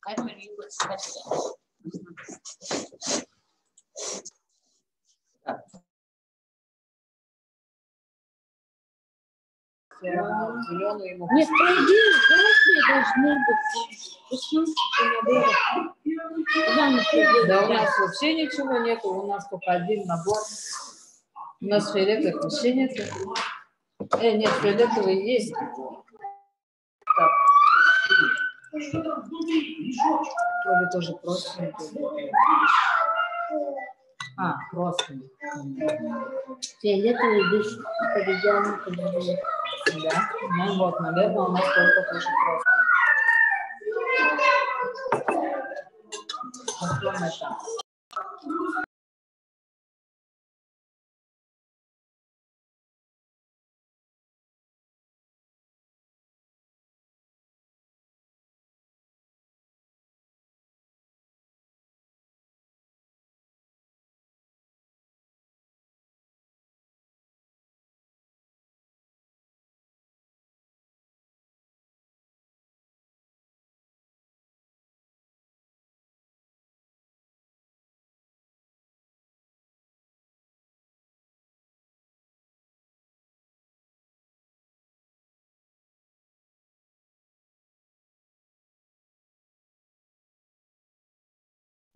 Нет, по идее, взрослые должны быть 16 наборов. Да у нас вообще ничего нету, у нас только один набор. У нас фиолетовых вообще нету. Нет, фиолетовый есть. Так. То ли тоже простенький. А, простенький. Фиолетовый без победян. Да, ну вот, наверное, у нас только тоже просто. Потом это.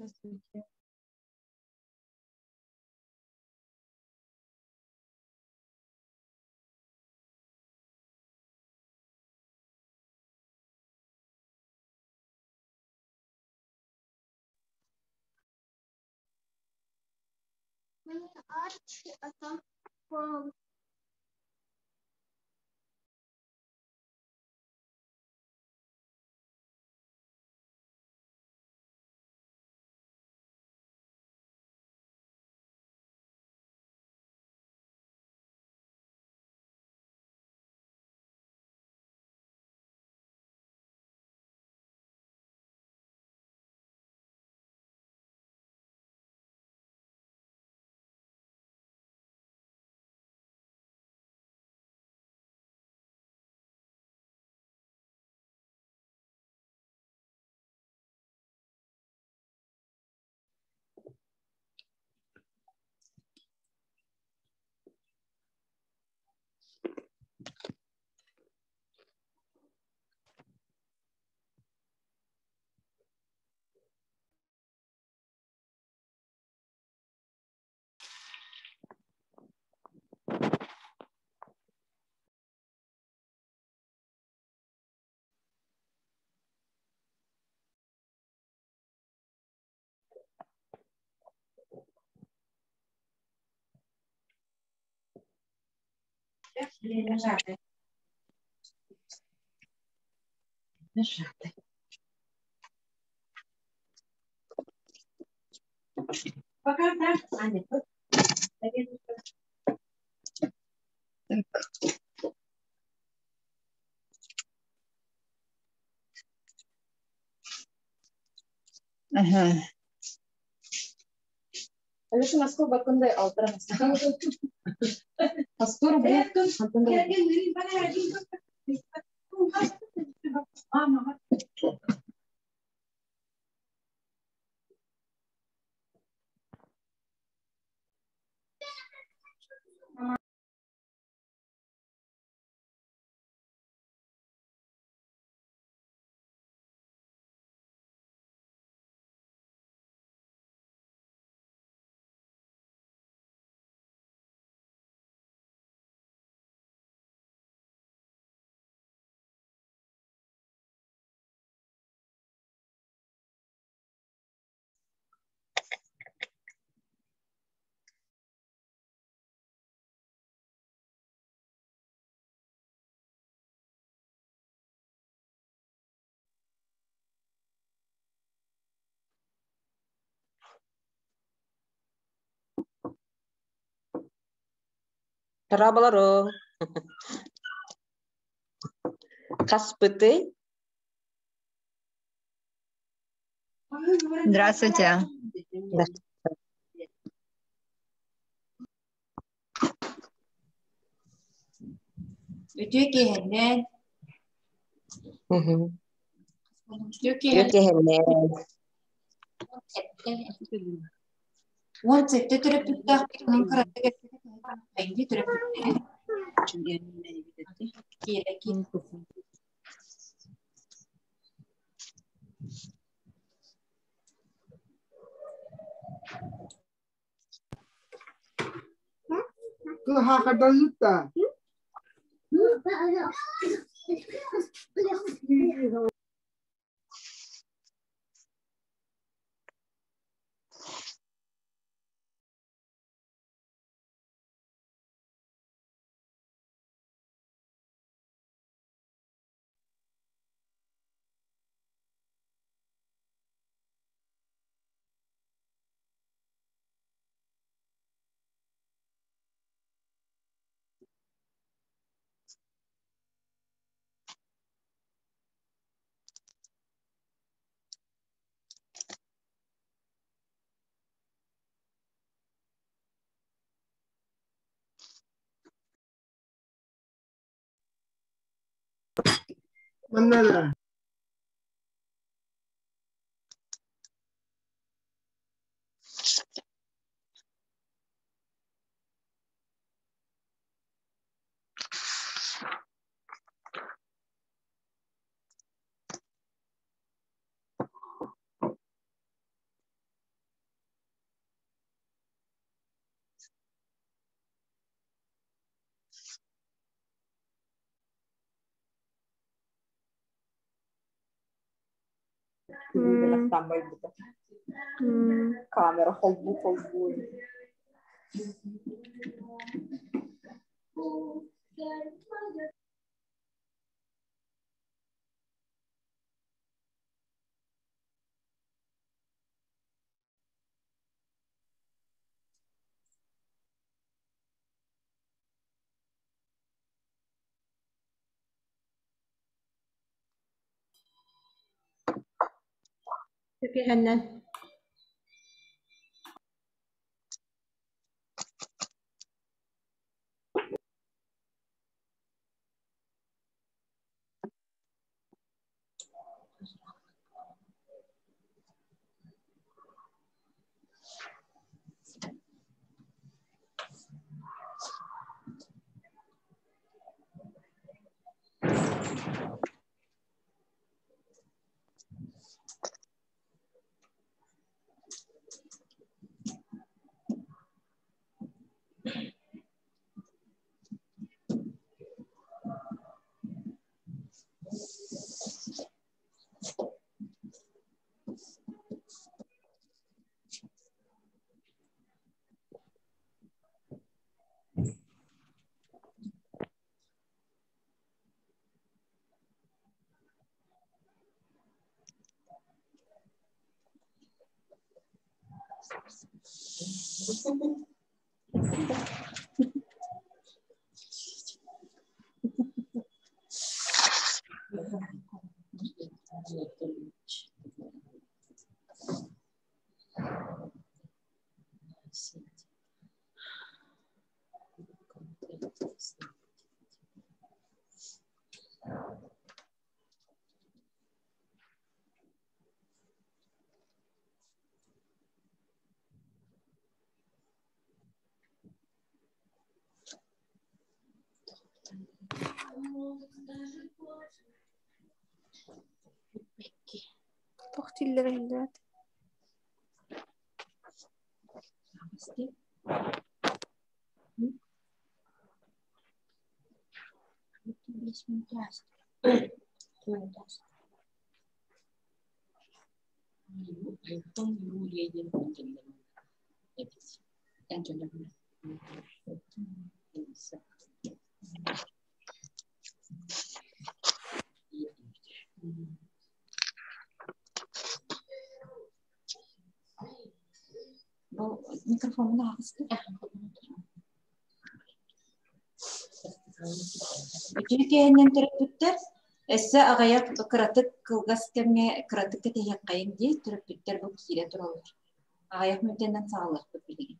Здравствуйте. Мне Арчи, а там пол. Нажаты. Нажаты. Пока, да? Аня, Так. Ага. Алеша, Москва бакындай алтырамыз. По 100 рублей. Тарабаларың. Хаспыты. Здравствуйте. Да. Үтүө киэһэннэн. Мгм. Үтүө киэһэннэн. 17 төрөппүттээх онон кыратык эппитэ төрөппүттэрэ киирэ Кыһаахарданыытта. Манна да. Бэлэхтаан байбыта. Камера холбуу холбуу. Киэһэннэн. Туох дииллэрэ иһиллибэт. Бу микрофонун аҕыстык. Үтүө киэһэннэн төрөппүттэр өссө аҕыйах кыратык кылгас кэмҥэ кыратык кэтэһиэххэйиҥ дии төрөппүттэр бу киирэ тураллар. Аҕыйах мүнүүтэнэн саҕалыахпыт билигин.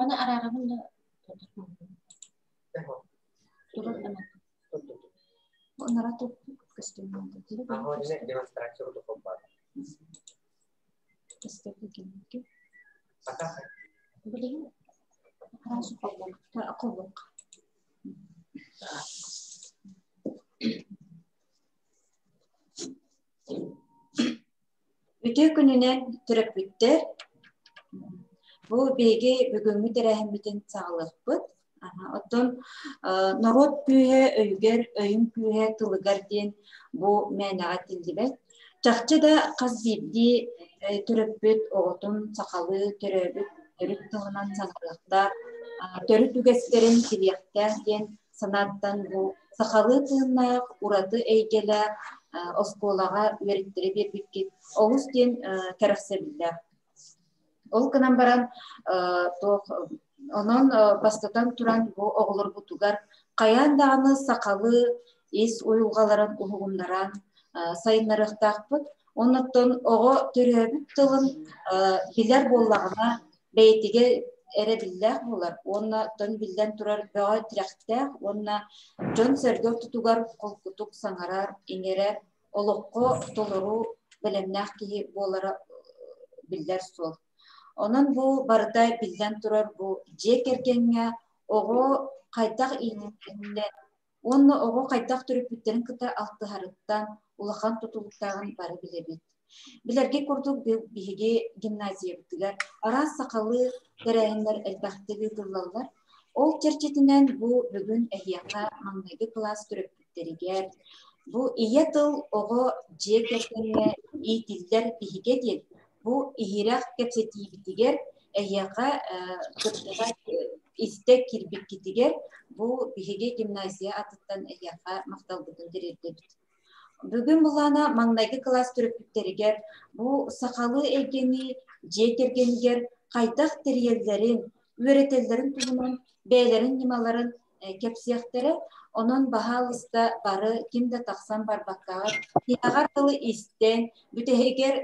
Оны араарабын да Онора Үтүө күнүнэн төрөппүттэр. Бу биһиги бүгүҥҥү тэрээһиммитин саҕалыахпыт. Оттон норуот күүһэ өйүгэр, өйүн күүһэ тылыгар диэн бу мээнэҕэ этиллибэт. Чахчы да хас биирдии төрөппүт оҕотун сахалыы төрөөбүт төрүт тылынан саҥарыахтаах, төрүт үгэстэрин билиэхтээх диэн санааттан бу сахалыы тыыннаах, ураты эйгэлээх оскуолаҕа үөрэттэрэ биэрбиккит олус диэн кэрэхсэбиллээх. Ол гынан баран туох онон бастатан туран бу оҕолорбутугар хайаан даҕаны сахалыы ис уйулҕаларын уһугуннаран сайыннарыахтаахпыт. Оннуттан оҕо төрөөбүт тылын билэр буоллаҕына бэйэтигэр эрэ биллээх буолар уонна тон биллэн турар бөҕө тирэхтээх уонна дьон-сэргэ ортотугар холкутук саҥарар, иҥэрэр, олоххо толору бэлэмнээх киһи буолара биллэр суол. Онон бу барыта биллэн турар бу дьиэ кэргэҥҥэ оҕо хайдах иитиллэринэн уонна оҕо хайдах төрөппүттэрин кытта алтыһарыттан улахан тутулуктааҕын бары билэбит. Билэргэ курдук биһиги гимназиябытыгар араас сахалыы тэрээһиннэр элбэхтик ыытыллаллар. Ол чэрчитинэн бу бүгүн эһиэхэ маҥнайгы кылаас төрөппүттэригэр бу ийэ тыл оҕо дьиэ кэргэҥҥэ иитиллэр биһигэ диэн бу иһирэх кэпсэтиибитигэр эһиэхэ кыттыгас. истэ киирбиккитигэр бу биһиги гимназия атыттан эһиэхэ махталбытын тириэрдэбит. Бүгүн былаана маҥнайгы кылаас төрөппүттэригэр бу сахалыы эйгэни дьиэ кэргэнигэр хайдах тэрийэллэрин, үөрэтэллэрин туһунан бэйэлэрин ньымаларын кэпсиэхтэрэ. Онон баһаалыста бары ким да тахсан барбаккаҕыт, тиһэҕэр тылы истэн, бүтэһигэр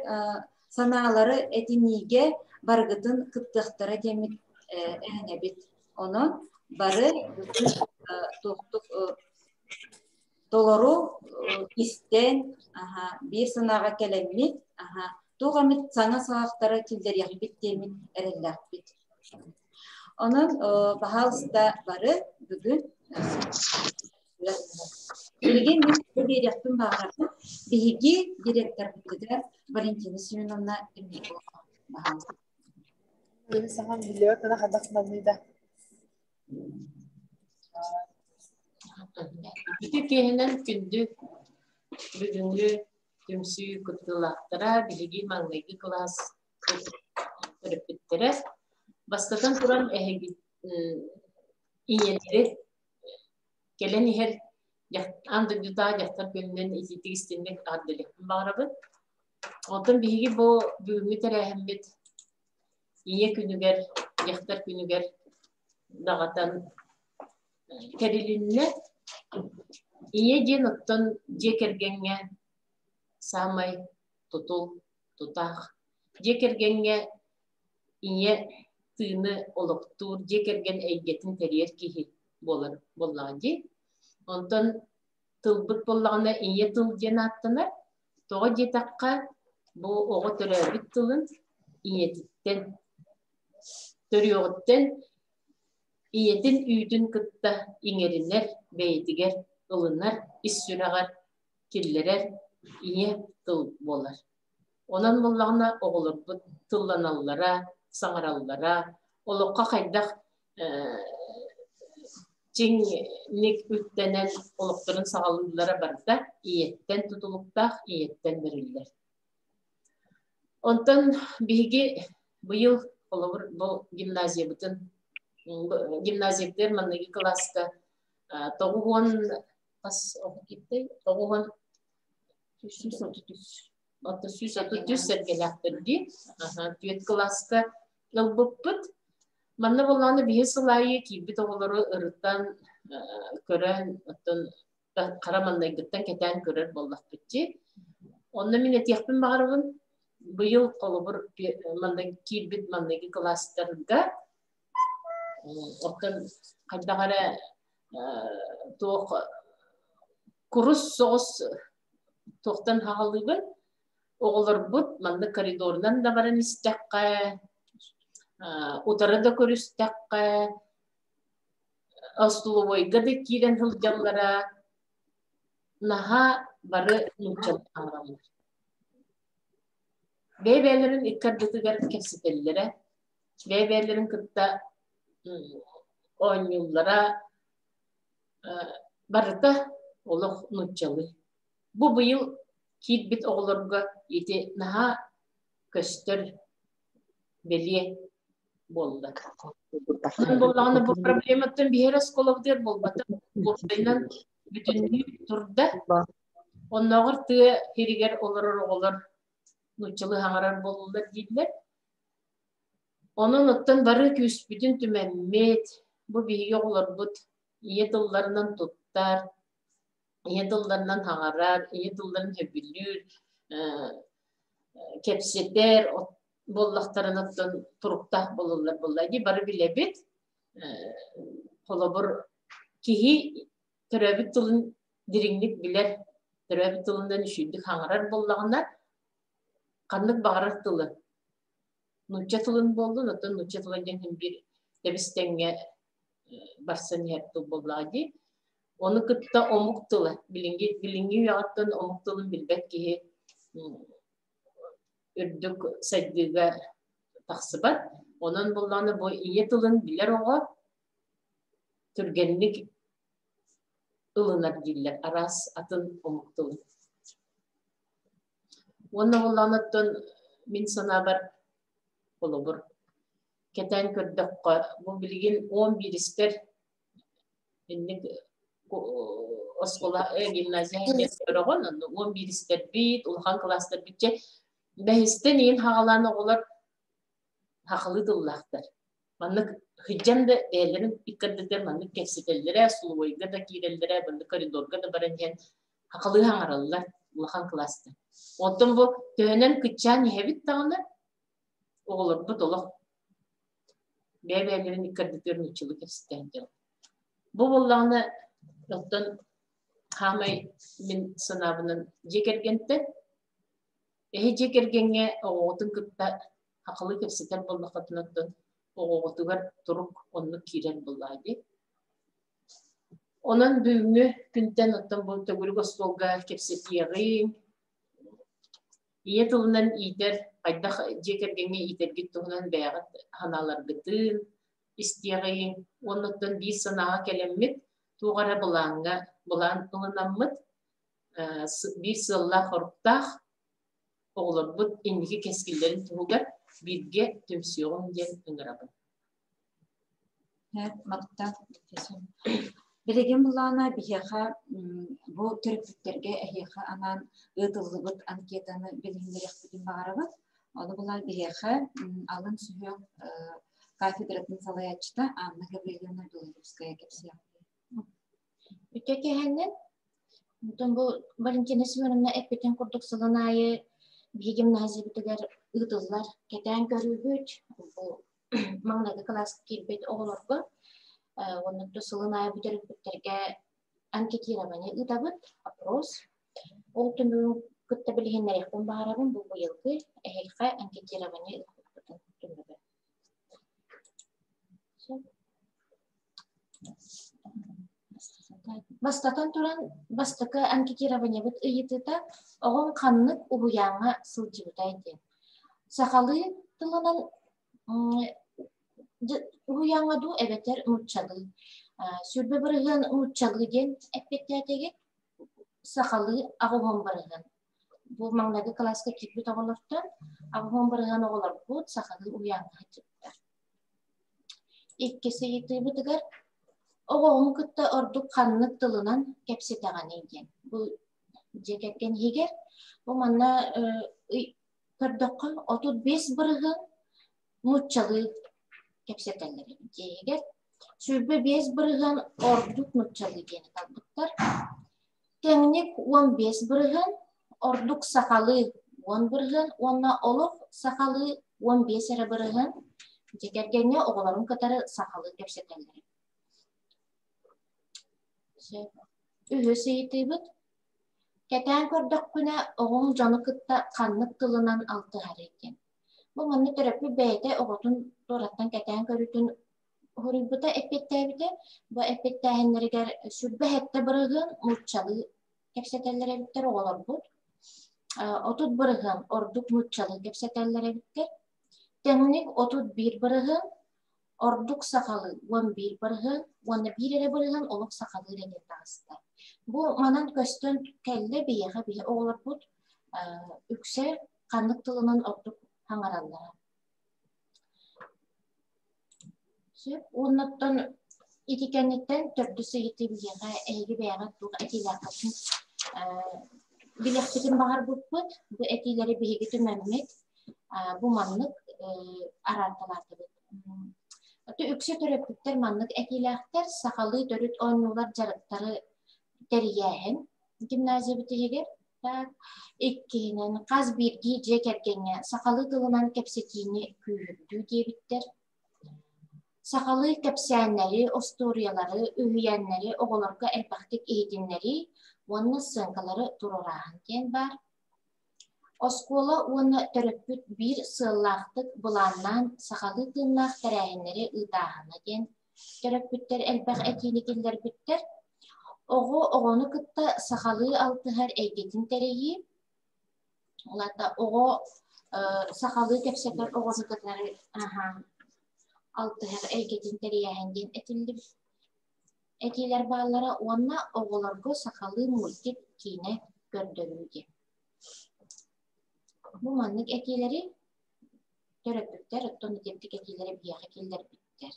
санаалары этиниигэ барыгытын кыттыахтара диэммит эрэнэбит. Онон бары бүгүн туохтук толору истэн, биир санааҕа кэлэммит, туох эмит саҥа саҕахтары киллэриэхпит диэммит эрэллээхпит. Онон, баһаалыста бары бүгүн билигин мин биэриэхпин баҕарабын. Биһиги директорбытыгар Валентина Семеновна Пермякова баһаалыста. Мин саҥам биллибэт гына хайдах сананыйда? Ити киэһэнэн күндү бүгүҥҥү түмсүү кыттыылаахтара биһиги маҥнайгы кылаас төрөппүттэрэ. Бастатан туран эһиги ийэлэри кэлэн иһэр аан дойдутааҕы дьахтар күнүнэн итиитик истиҥник эҕэрдэлиэхпин баҕарабын. Оттон биһиги бу бүгүҥҥү тэрээһиммит Ийэ күнүгэр, дьахтар күнүгэр даҕатан тэрилиннэ. Ийэ диэн оттон дьиэ кэргэҥҥэ саамай тутул, тутаах. Дьиэ кэргэҥҥэ ийэ тыыны олохтуур, дьиэ кэргэн эйгэтин тэрийэр киһи буолар буоллаҕа дии. Онтон тылбыт буоллаҕына ийэ тыл диэн ааттанар. Тоҕо диэтэххэ, бу оҕо төрөөбүт тылын ийэтиттэн, төрүөҕүттэн ийэтин үүтүн кытта иҥэринэр, бэйэтигэр ылынар, ис сүрэҕэр киллэрэр ийэ тыл буолар. Онон буоллаҕына оҕолорбут тылланаллара, саҥараллара, олоххо хайдах чиҥник үктэнэн олохторун саҕалыыллара барыта ийэттэн тутулуктаах, ийэттэн бэриллэр. Онтон биһиги быйыл холобур бу гимназиябытын гимназиябытыгар маҥнайгы кылааска 90 хас оҕо киирдэй? 90 133 сэргэлээхтэр дии. Түөрт кылааска ылбыппыт. Манна буоллаҕына биһи сыл аайы киирбит оҕолору ырытан көрөн, оттон хара маҥнайгыттан кэтээн көрөр буоллахпыт дии. Онно мин этиэхпин баҕарабын, быйыл холобур манна киирбит маҥнайгы кылаастарга оттон хайдах эрэ туох курус соҕус туохтан хааллыбын оҕолорбут маннык коридорунан да баран истэххэ утары да көрүстэххэ остолобуойга да киирэн сылдьаллара наһаа бары нууччалыы саҥараллар. Бэйэ-бэйэлэрин икки ардытыгар кэпсэтэллэрэ, бэйэ-бэйэлэрин кытта оонньууллара барыта олох нууччалыы. Бу быйыл киирбит оҕолорго ити наһаа көстөр бэлиэ буолла. Онон буоллаҕына бу проблематтан биһиги оскуолабытыгар буолбата уопсайынан бүтүннүү турда. Оннооҕор тыа сиригэр олорор оҕолор нууччалыы саҥарар буоллулар дииллэр. Онон оттон бары күүспүтүн түмэммит, бу биһиги оҕолорбут ийэ тылларынан туттар, ийэ тылларынан саҥарар, ийэ тылларын сөбүлүүр, кэпсэтэр буоллахтарына оттон туруктаах буолаллар буолла дии бары билэбит. Холобур, киһи төрөөбүт тылын дириҥник билэр, төрөөбүт тылынан үчүгүйдүк саҥарар буоллаҕына, ханнык баҕарар тылы нуучча тылын буоллун, оттон нуучча тыла диэн син биир тэбис-тэҥҥэ барсан иһэр тыл буоллаҕа дии. Ону кытта омук тыла, билиҥҥи билиҥҥи үйэҕиттэн омук тылын билбэт киһи үрдүк сайдыыга тахсыбат. Онон буоллаҕына бу ийэ тылын билэр оҕо түргэнник ылынар дииллэр араас атын омук тылын. Уонна буоллаҕына оттон мин санаабар холобур Кэтээн көрдөххө, бу билигин 11-испэр инник оскуола гимназия көрөҕүн, онно 11-истэрбит, улахан кылаастарбыт чэ бэһистэн иин хаҕалаан оҕолор хахалыы тыллаахтар. Маннык сылдьан да бэйэлэрин иккэрдэтигэр маннык кэпсэтэллэрэ, столовойга да киирэллэрэ, маннык коридорга да баран иһэн хахалыы хаҥараллар улахан кылаастар. Оттон бу төһөнөн кыччаан иһэбит даҕаны оҕолорбут олох бэйэ-бэйэлэрин иккэрдэтигэр нууччалыы кэпсэтэн дьон. Бу буоллаҕына оттон хаамай мин санаабынан дьиэ кэргэнтэн эһи дьиэ кэргэҥҥэ оҕоҕутун кытта хахалыы кэпсэтэр буоллаххытына оттон оҕоҕутугар турук оннук киирэр буоллаҕа дии. Онон бүгүҥҥү күнтэн оттон бу төгүрүк остуолга кэпсэтиэҕиҥ, Ийэ тылынан иитэр, хайдах дьиэ кэргэҥҥэ иитэргит туһунан бэйэҕит санааларгытын истиэҕиҥ уонна оттон биир санааҕа кэлэммит, туох эрэ былааҥҥа былаан ылынаммыт, биир сыаллаах-соруктаах оҕолорбут инники кэскиллэрин туһугар бииргэ түмсүөҕүҥ диэн ыҥырабын. Билигин былаана биһиэхэ бу төрөппүттэргэ эһиэхэ анаан ыытыллыбыт анкетаны билиһиннэриэхпитин баҕарабыт. Ону булан биһиэхэ алын сүһүөх кафедратын салайааччыта Анна Гаврильевна Белолюбская кэпсиэҕэ. Үтүө киэһэннэн. Онтон бу Валентина Семеновна эппитин курдук сылын аайы биһиги гимназиябытыгар ыытыллар кэтээн көрүүбүт. Бу маҥнайгы кылааска киирбит оҕолорго уонна сылын аайы бүтэрбиттэргэ анкетирование ыытабыт, опрос. Ол түмүгүн кытта билиһиннэриэхпин баҕарабын бу быйылгы эһиэхэ анкетирование ыыппыппытын түмүгэ. Бастатан туран, бастакы анкетированиебыт ыйытыыта оҕоҥ ханнык уһуйааҥҥа сылдьыбытай диэн. Сахалыы тылынан уһуйааҥҥа дуу эбэтэр нууччалыы. 20% нууччалыы диэн эппиэттээтигит, сахалыы 80%. Бу маҥнайгы кылааска киирбит оҕолортон 80% оҕолорбут сахалыы уһуйааҥҥа сылдьыбыттар. Иккис ыйытыыбытыгар оҕоҕун кытта ордук ханнык тылынан кэпсэтэҕиний диэн. Бу дьиэ кэргэн иһигэр бу манна көрдөххө 35% нууччалыы кэпсэтэллэр эбит дьиэ иһигэр. 25% ордук нууччалыы диэни талбыттар. Тэҥник 15%, ордук сахалыы 10% уонна олох сахалыы 15 эрэ бырыһыан дьиэ кэргэҥҥэ оҕолорун кытары сахалыы кэпсэтэллэр. Үһүс ыйытыыбыт. Кэтээн көрдөхпүнэ, оҕоҥ дьону кытта ханнык тылынан алтыһарый диэн. Бу манна төрөппүт бэйэтэ оҕотун туораттан кэтээн көрүүтүн Уһуруйбута эппиэттээбитэ. Бу эппиэттээһиннэригэр 27% нууччалыы кэпсэтэллэр эбиттэр оҕолорбут. 30% ордук нууччалыы кэпсэтэллэр эбиттэр. Тэҥник 31% ордук сахалыы 11% уонна биир эрэ бырыһыан олох сахалыы эрэ диэн таҕыста. Бу манан көстөн кэллэ биһиэхэ биһи оҕолорбут үксэ ханнык тылынан ордук хаҥараллара. Сөп. Уоннаттан ити кэнниттэн төрдүс ыйытыы биһиэхэ эһиги бэйэҕит туох этиилээххитин билиэхпитин баҕарбыппыт. Бу этиилэри биһиги түмэммит бу маннык араарталаатыбыт. Үксэ төрөппүттэр маннык этиилээхтэр сахалыы төрүт оонньуулар дьарыктары тэрийээһин гимназиябыт иһигэр Так, иккиһинэн, хас биирдии дьиэ кэргэҥҥэ сахалыы тылынан кэпсэтиини күүһүрдүү диэбиттэр. Сахалыы кэпсээннэри, остуоруйалары, үһүйээннэри оҕолорго элбэхтик иһитиннэрии уонна сценкалары туруорааһын диэн баар. Оскуола уонна төрөппүт биир сыаллаахтык былааннаан сахалыы тыыннаах тэрээһиннэри ыытааһына диэн төрөппүттэр элбэх этиини киллэрбиттэр. Оҕо оҕону кытта сахалыы алтыһар эйгэтин тэрийии, ол аата оҕо сахалыы кэпсэтэр оҕону кытары алтыһар эйгэтин тэрийээһин диэн этиллибит этиилэр бааллара уонна оҕолорго сахалыы мультик киинэ көрдөрүү диэн. Бу маннык этиилэри Төрөппүттэр оттон итинник этиилэри биһиэхэ киллэрбиттэр.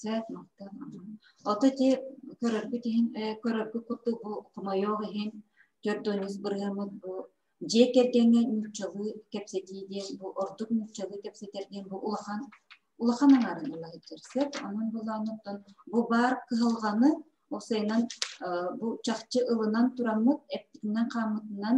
Сөп, махтал. Ото ити көрөргүт иһин, көрөргүт курдук бу хомойуох иһин төрдүөнүс бырыһыаммыт бу дьиэ кэргэҥҥэ нууччалыы кэпсэтии диэн бу ордук нууччалыы кэпсэтэр диэн бу улахан улахан аҥаарын ыла сылдьар сөп. Онон булааннаттан бу баар кыһалҕаны Осайынан бу чахчы ылынан тураммыт, эппитинэн-хааммытынан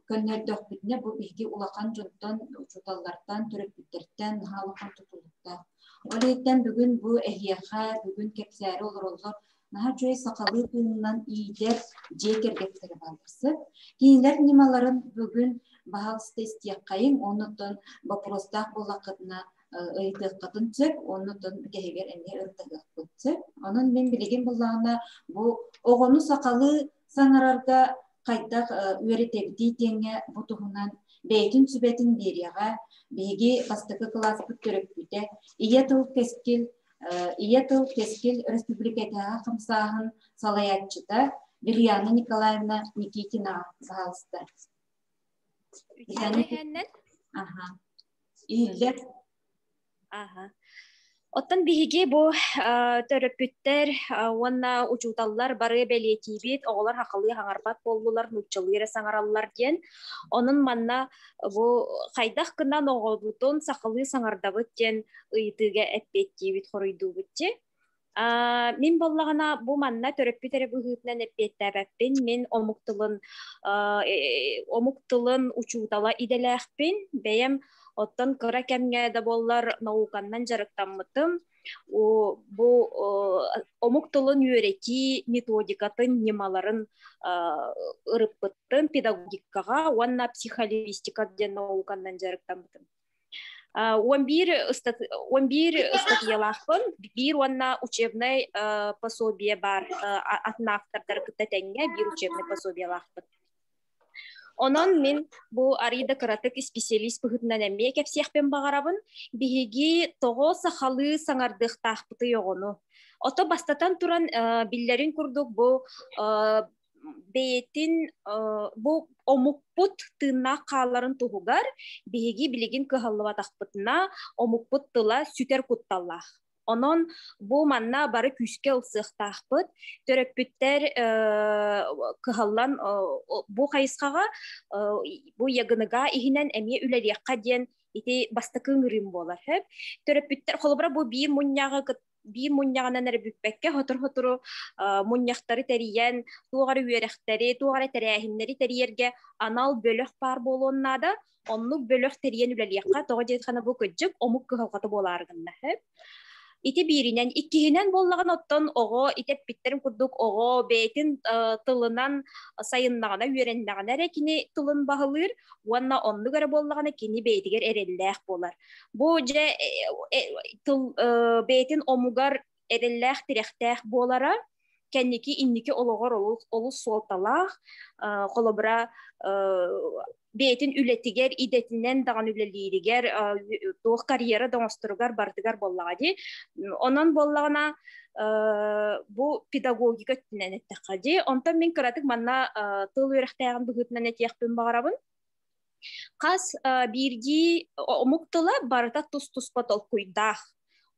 көннөрдөхпүтүнэ бу биһиги улахан дьонтон, учууталлартан, төрөппүттэртэн наһаа улахан тутулуктаах. Ол иһиттэн бүгүн бу эһиэхэ бүгүн кэпсээри олороллор наһаа үчүгэй сахалыы тыынынан иитэр дьиэ кэргэттэрэ бааллар сөп. Кинилэр ньымаларын бүгүн баһаалыста истиэххэйиҥ, оннуттан боппуруостаах буоллаххытына ыйытыаххытын сөп уонна оттон бүтэһигэр эмиэ ырытыһыахпыт сөп. Онон мин билигин буллаҕына бу оҕону сахалыы саҥарарга хайдах үөрэтэбитий диэҥҥэ бу туһунан бэйэтин сүбэтин биэриэҕэ. Биһиги бастакы кылааспыт төрөппүтэ Ийэ тыл кэскил Ийэ тыл кэскил өрөспүүбүлүкэтээҕи хамсааһын салайааччыта Вильяна Николаевна Никитина баһаалыста. Аха. Иһиллэр. Аха. Оттон биһиги бу төрөппүттэр уонна учууталлар бары бэлиэтиибит, оҕолор хахалыы хаҥарбат буоллулар, нууччалыы эрэ саҥараллар диэн. Онон манна бу хайдах гынан оҕобутун сахалыы саҥардабыт диэн ыйытыыга эппиэттиибит, хоруйдуубут дии. Мин буоллаҕына бу манна төрөппүт эрэ быһыытынан эппиэттээбэппин. Мин омук тылын омук тылын учуутала идэлээхпин. Бэйэм оттон кыра кэмҥэ да буоллар науканнан дьарыктаммытым. Бу омук тылын үөрэтии методикатын, ньымаларын ырыппытым педагогикаҕа уонна психолингвистика диэн науканнан дьарыктаммытым. 11 ыстатыйалаахпын, биир уонна учебнай пособие баар атын автордары кытта тэҥҥэ биир учебнай пособиелаахпын. Онон мин бу арыйда кыратык исписэлиис быһыытынан эмиэ кэпсиэхпин баҕарабын. Биһиги тоҕо сахалыы саҥардыахтаахпытый оҕону? Ото бастатан туран биллэрин курдук бу бэйэтин бу омукпут тыыннаах хааларын туһугар биһиги билигин кыһаллыбатахпытына омукпут тыла сүтэр кутталлаах. Онон бу манна бары күүскэ ылсыахтаахпыт. Төрөппүттэр кыһаллан бу хайысхаҕа бу ягыныга иһинэн эмиэ үлэлиэххэ диэн ити бастакы ыҥырыым буолар. Төрөппүттэр холобура бу биир мунньаҕы биир мунньаҕынан эрэ бүппэккэ, сотору-сотору мунньахтары тэрийэн, туох эрэ үөрэхтэри, туох эрэ тэрээһиннэри тэрийэргэ анал бөлөх баар буолуон наада. Оннук бөлөх тэрийэн үлэлиэххэ, тоҕо диэтэххинэ бу кырдьык омук кыһалҕата буолаары гынна. Ити бииринэн, иккиһинэн буоллаҕына оттон оҕо ити эппиттэрин курдук оҕо бэйэтин тылынан сайыннаҕына, үөрэннэҕинэ эрэ кини тылын баһылыыр уонна оннук эрэ буоллаҕына кини бэйэтигэр эрэллээх буолар. Бу дьэ тыл бэйэтин омугар эрэллээх тирэхтээх буолара кэнники инники олоҕор олус, олус суолталаах. Холобура, бэйэтин үлэтигэр, идэтинэн даҕаны үлэлииригэр, туох карьера да оҥосторугар барытыгар буоллаҕа дии. Онон буоллаҕына, бу педагогика өттүнэн эттэххэ дии. Онтон мин кыратык манна тыл үөрэхтээҕин быһыытынан этиэхпин баҕарабын. Хас биирдии омук тыла барыта тус-туспа толкуйдаах.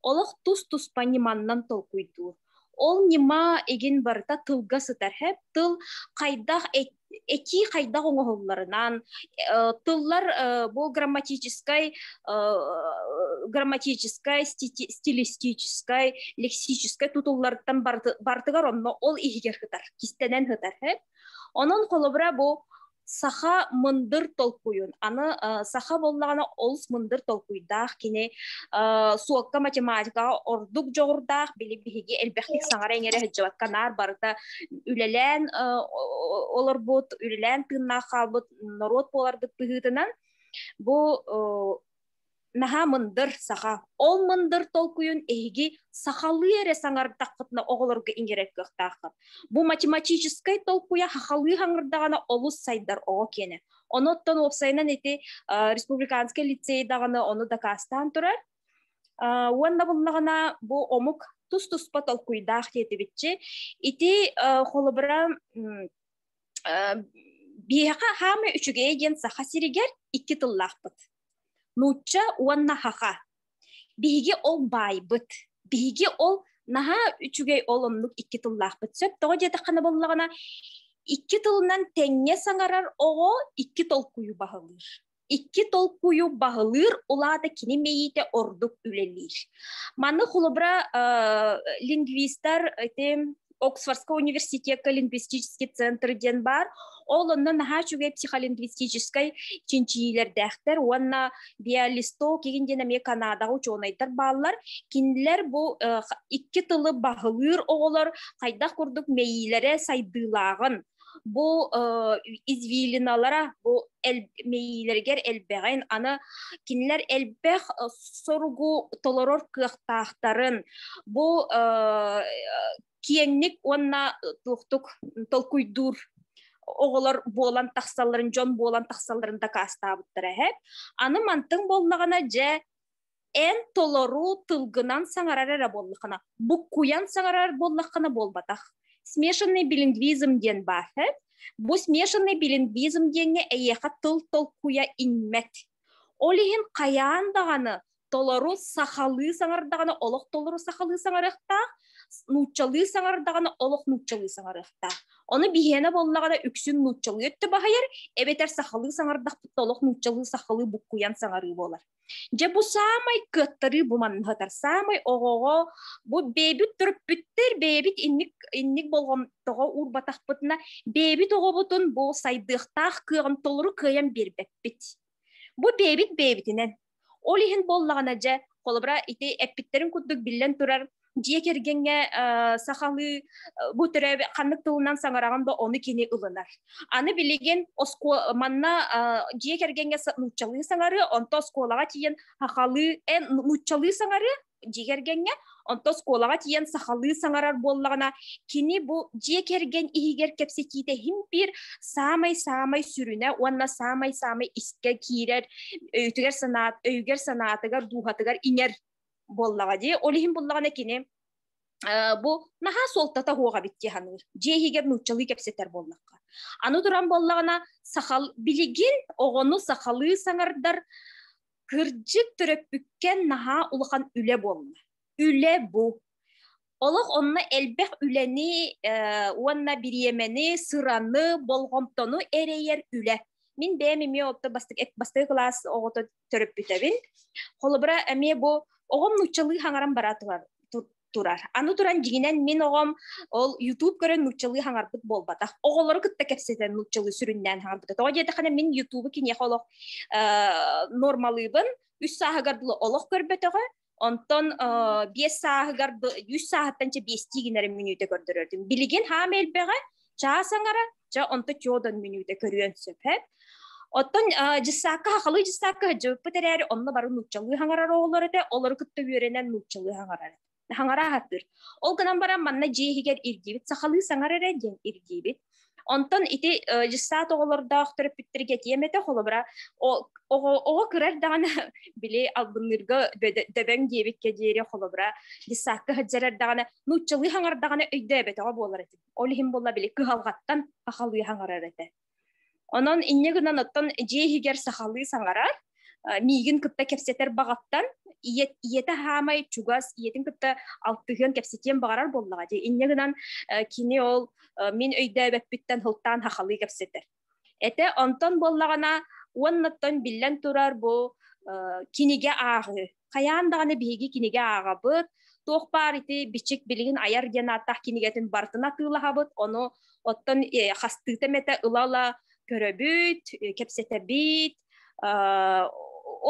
Олох тус-туспа ньыманнан толкуйдуур. Ол ньыма игин барыта тылга сытар хэп тыл хайдах этии хайдах оҥоһулларынан тыллар бу грамматическай грамматическай стилистическай лексическай тутулларыттан барытыгар онно ол иһигэр сытар кистэнэн сытар хэп Онон холобура бу саха мындыр толкуйун, аны саха буоллаҕына олус мындыр толкуйдаах кини суокка математикаҕа ордук дьоҕурдаах, били биһиги элбэхтик саҥара-иҥэрэ сылдьыбакка наар барыта үлэлээн олорбут, үлэлээн тыыннаах хаалбыт норуот буоларбыт быһыытынан бу наһаа мындыр саха. Ол мындыр толкуйун эһиги сахалыы эрэ саҥардаххытына оҕолорго иҥэрэр кыахтааххыт. Бу математическай толкуйа сахалыы саҥардаҕына олус сайдар оҕо киэнэ. Ону оттон уопсайынан ити республиканскай лицей даҕаны ону дакаастаан турар. Уонна буллаҕына бу омук тус-туспа толкуйдаах диэтибитчи. Ити холобура. Биһиэхэ хаамай үчүгэйэ диэн Саха сиригэр икки тыллаахпыт. Нуучча уонна хаха. Биһиги ол баайбыт. Биһиги ол наһаа үчүгэй ол оннук икки тыллаахпыт. Сөп тоҕо диэтэххинэ буоллаҕына, икки тылынан тэҥҥэ саҥарар оҕо икки толкуйу баһылыыр. Икки толкуйу баһылыыр улаата кини мэйиитэ ордук үлэлиир. Маны холобура лингвистар ити Оксфордского университекка лингвистический центр диэн баар. Ол онно наһаа үчүгэй психолингвистическай чинчийиилэрдээхтэр уонна Биалисток игин диэн эмиэ Канадаҕа учуонайдар бааллар. Кинилэр бу икки тылы баһылыыр оҕолор хайдах курдук мэйиилэрэ сайдыылааҕын, бу извилиналара бу мэйиилэригэр элбэҕин, аны кинилэр элбэх соругу толорор кыахтаахтарын, бу киэҥник уонна туохтук толкуйдуур оҕолор буолан тахсалларын, дьон буолан тахсалларын дакаастаабыттара эһэп. Аны мантыҥ буоллаҕына дьэ эн толору тылгынан саҥарар эрэ буоллаххына, буккуйан саҥарар буоллаххына буолбатах. Смешанный билингвизм диэн баар. Бу смешанный билингвизм диэҥҥэ эйиэхэ тыл толкуйа иҥмэт. Ол иһин хайаан даҕаны толору сахалыы саҥардаҕына олох толору сахалыы саҥарыахтаах, нууччалыы саҥардаҕына олох нууччалыы саҥарыахтаах. Ону биһиэнэ буоллаҕына үксүн нууччалыы өттө баһыйар, эбэтэр сахалыы саҥардахпыт олох нууччалыы сахалыы буккуйан саҥарыы буолар. Дьэ бу саамай кыаттарыы бу манныһытар, саамай оҕоҕо бу бэйэбит төрөппүттэр бэйэбит инник инник болҕомтоҕо уурбатахпытына бэйэбит оҕобутун бу сайдыахтаах кыаҕын толору кыайан биэрбэппит. Бу бэйэбит бэйэбитинэн. Ол иһин буоллаҕына дьэ, холобура ити эппиттэрин курдук биллэн турар дьиэ кэргэҥҥэ сахалыы бу төрөөбүт ханнык тылынан саҥараҕын да ону кини ылынар. Аны билигин манна дьиэ кэргэҥҥэ нууччалыы саҥарыы, онто оскуолаҕа тиийэн сахалыы эн нууччалыы саҥарыы дьиэ кэргэҥҥэ, онто оскуолаҕа тиийэн сахалыы саҥарар буоллаҕына, кини бу дьиэ кэргэн иһигэр кэпсэтиитэ иһин биир саамай-саамай сүрүнэ уонна саамай-саамай искэ киирэр өйүгэр санаат өйүгэр санаатыгар дууһатыгар иҥэр буоллаҕа дии. Ол иһин буллаҕына кини бу наһаа суолтата суох эбит дии саныыр. Дьиэ иһигэр нууччалыы кэпсэтэр буоллахха. Аны туран буоллаҕына сахал билигин оҕону сахалыы саҥардар кырдьык төрөппүккэн наһаа улахан үлэ буолла. Үлэ бу. Олох онно элбэх үлэни уонна бириэмэни, сыраны, болҕомтону эрэйэр үлэ. Мин бэйэм эмиэ отто бастакы кылаас оҕото төрөппүтэбин. Холобура, эмиэ бу оҕом нууччалыы хаҥаран бара турар. Аны туран дьиҥинэн мин оҕом ол YouTube көрөн нууччалыы хаҥарбыт буолбатах. Оҕолору кытта кэпсэтэн нууччалыы сүрүннээн хаҥарбыта. Тоҕо диэтэххинэ мин YouTube киниэхэ олох нормалыыбын. Үс сааһыгар дылы олох көрбөтөҕө. Онтон биэс сааһыгар үс сааһыттан чэ биэстии гинэрин мүнүүтэ көрдөрөрдүм. Билигин хаам элбэҕэ чаас аҥара, чэ онто чуодон мүнүүтэ көрүөн сөп. Оттон дьыссаакка хахалыы дьыссаакка сылдьыбыппыт эрээри онно бары нууччалыы хаҥарар оҕолор этэ, олору кытта үөрэнэн нууччалыы хаҥарар хаҥара аһаттыыр. Ол гынан баран манна дьиэ иһигэр ирдиибит, сахалыы саҥар эрэ диэн ирдиибит. Онтон ити дьыссаат оҕолордоох төрөппүттэргэ этиэм этэ, холобура, оҕо кыра эрдэҕинэ били албынныырга дөбөҥ диэбиккэ диэри холобура дьыссаакка сылдьар эрдэҕинэ нууччалыы хаҥардаҕына өйдөөбөтөҕө буолар этим. Ол иһин буолла били кыһалҕаттан сахалыы хаҥарар этэ. Онон инньэ гынан оттон дьиэ иһигэр сахалыы саҥарар, миигин кытта кэпсэтэр баҕаттан ийэтэ хаамай чугас ийэтин кытта алтыһыан кэпсэтиэн баҕарар буоллаҕа дии. Инньэ гынан кини ол мин өйдөөбөппүттэн сылтаан сахалыы кэпсэтэр. Этэ онтон буоллаҕына уоннаттан биллэн турар бу кинигэ ааҕыы. Хайаан даҕаны биһиги кинигэ ааҕабыт, туох баар ити бичик билигин айар диэн ааттаах кинигэтин барытын атыылаһабыт, ону оттон хастыыта эмэтэ ыла-ыла көрөбүт, кэпсэтэбит,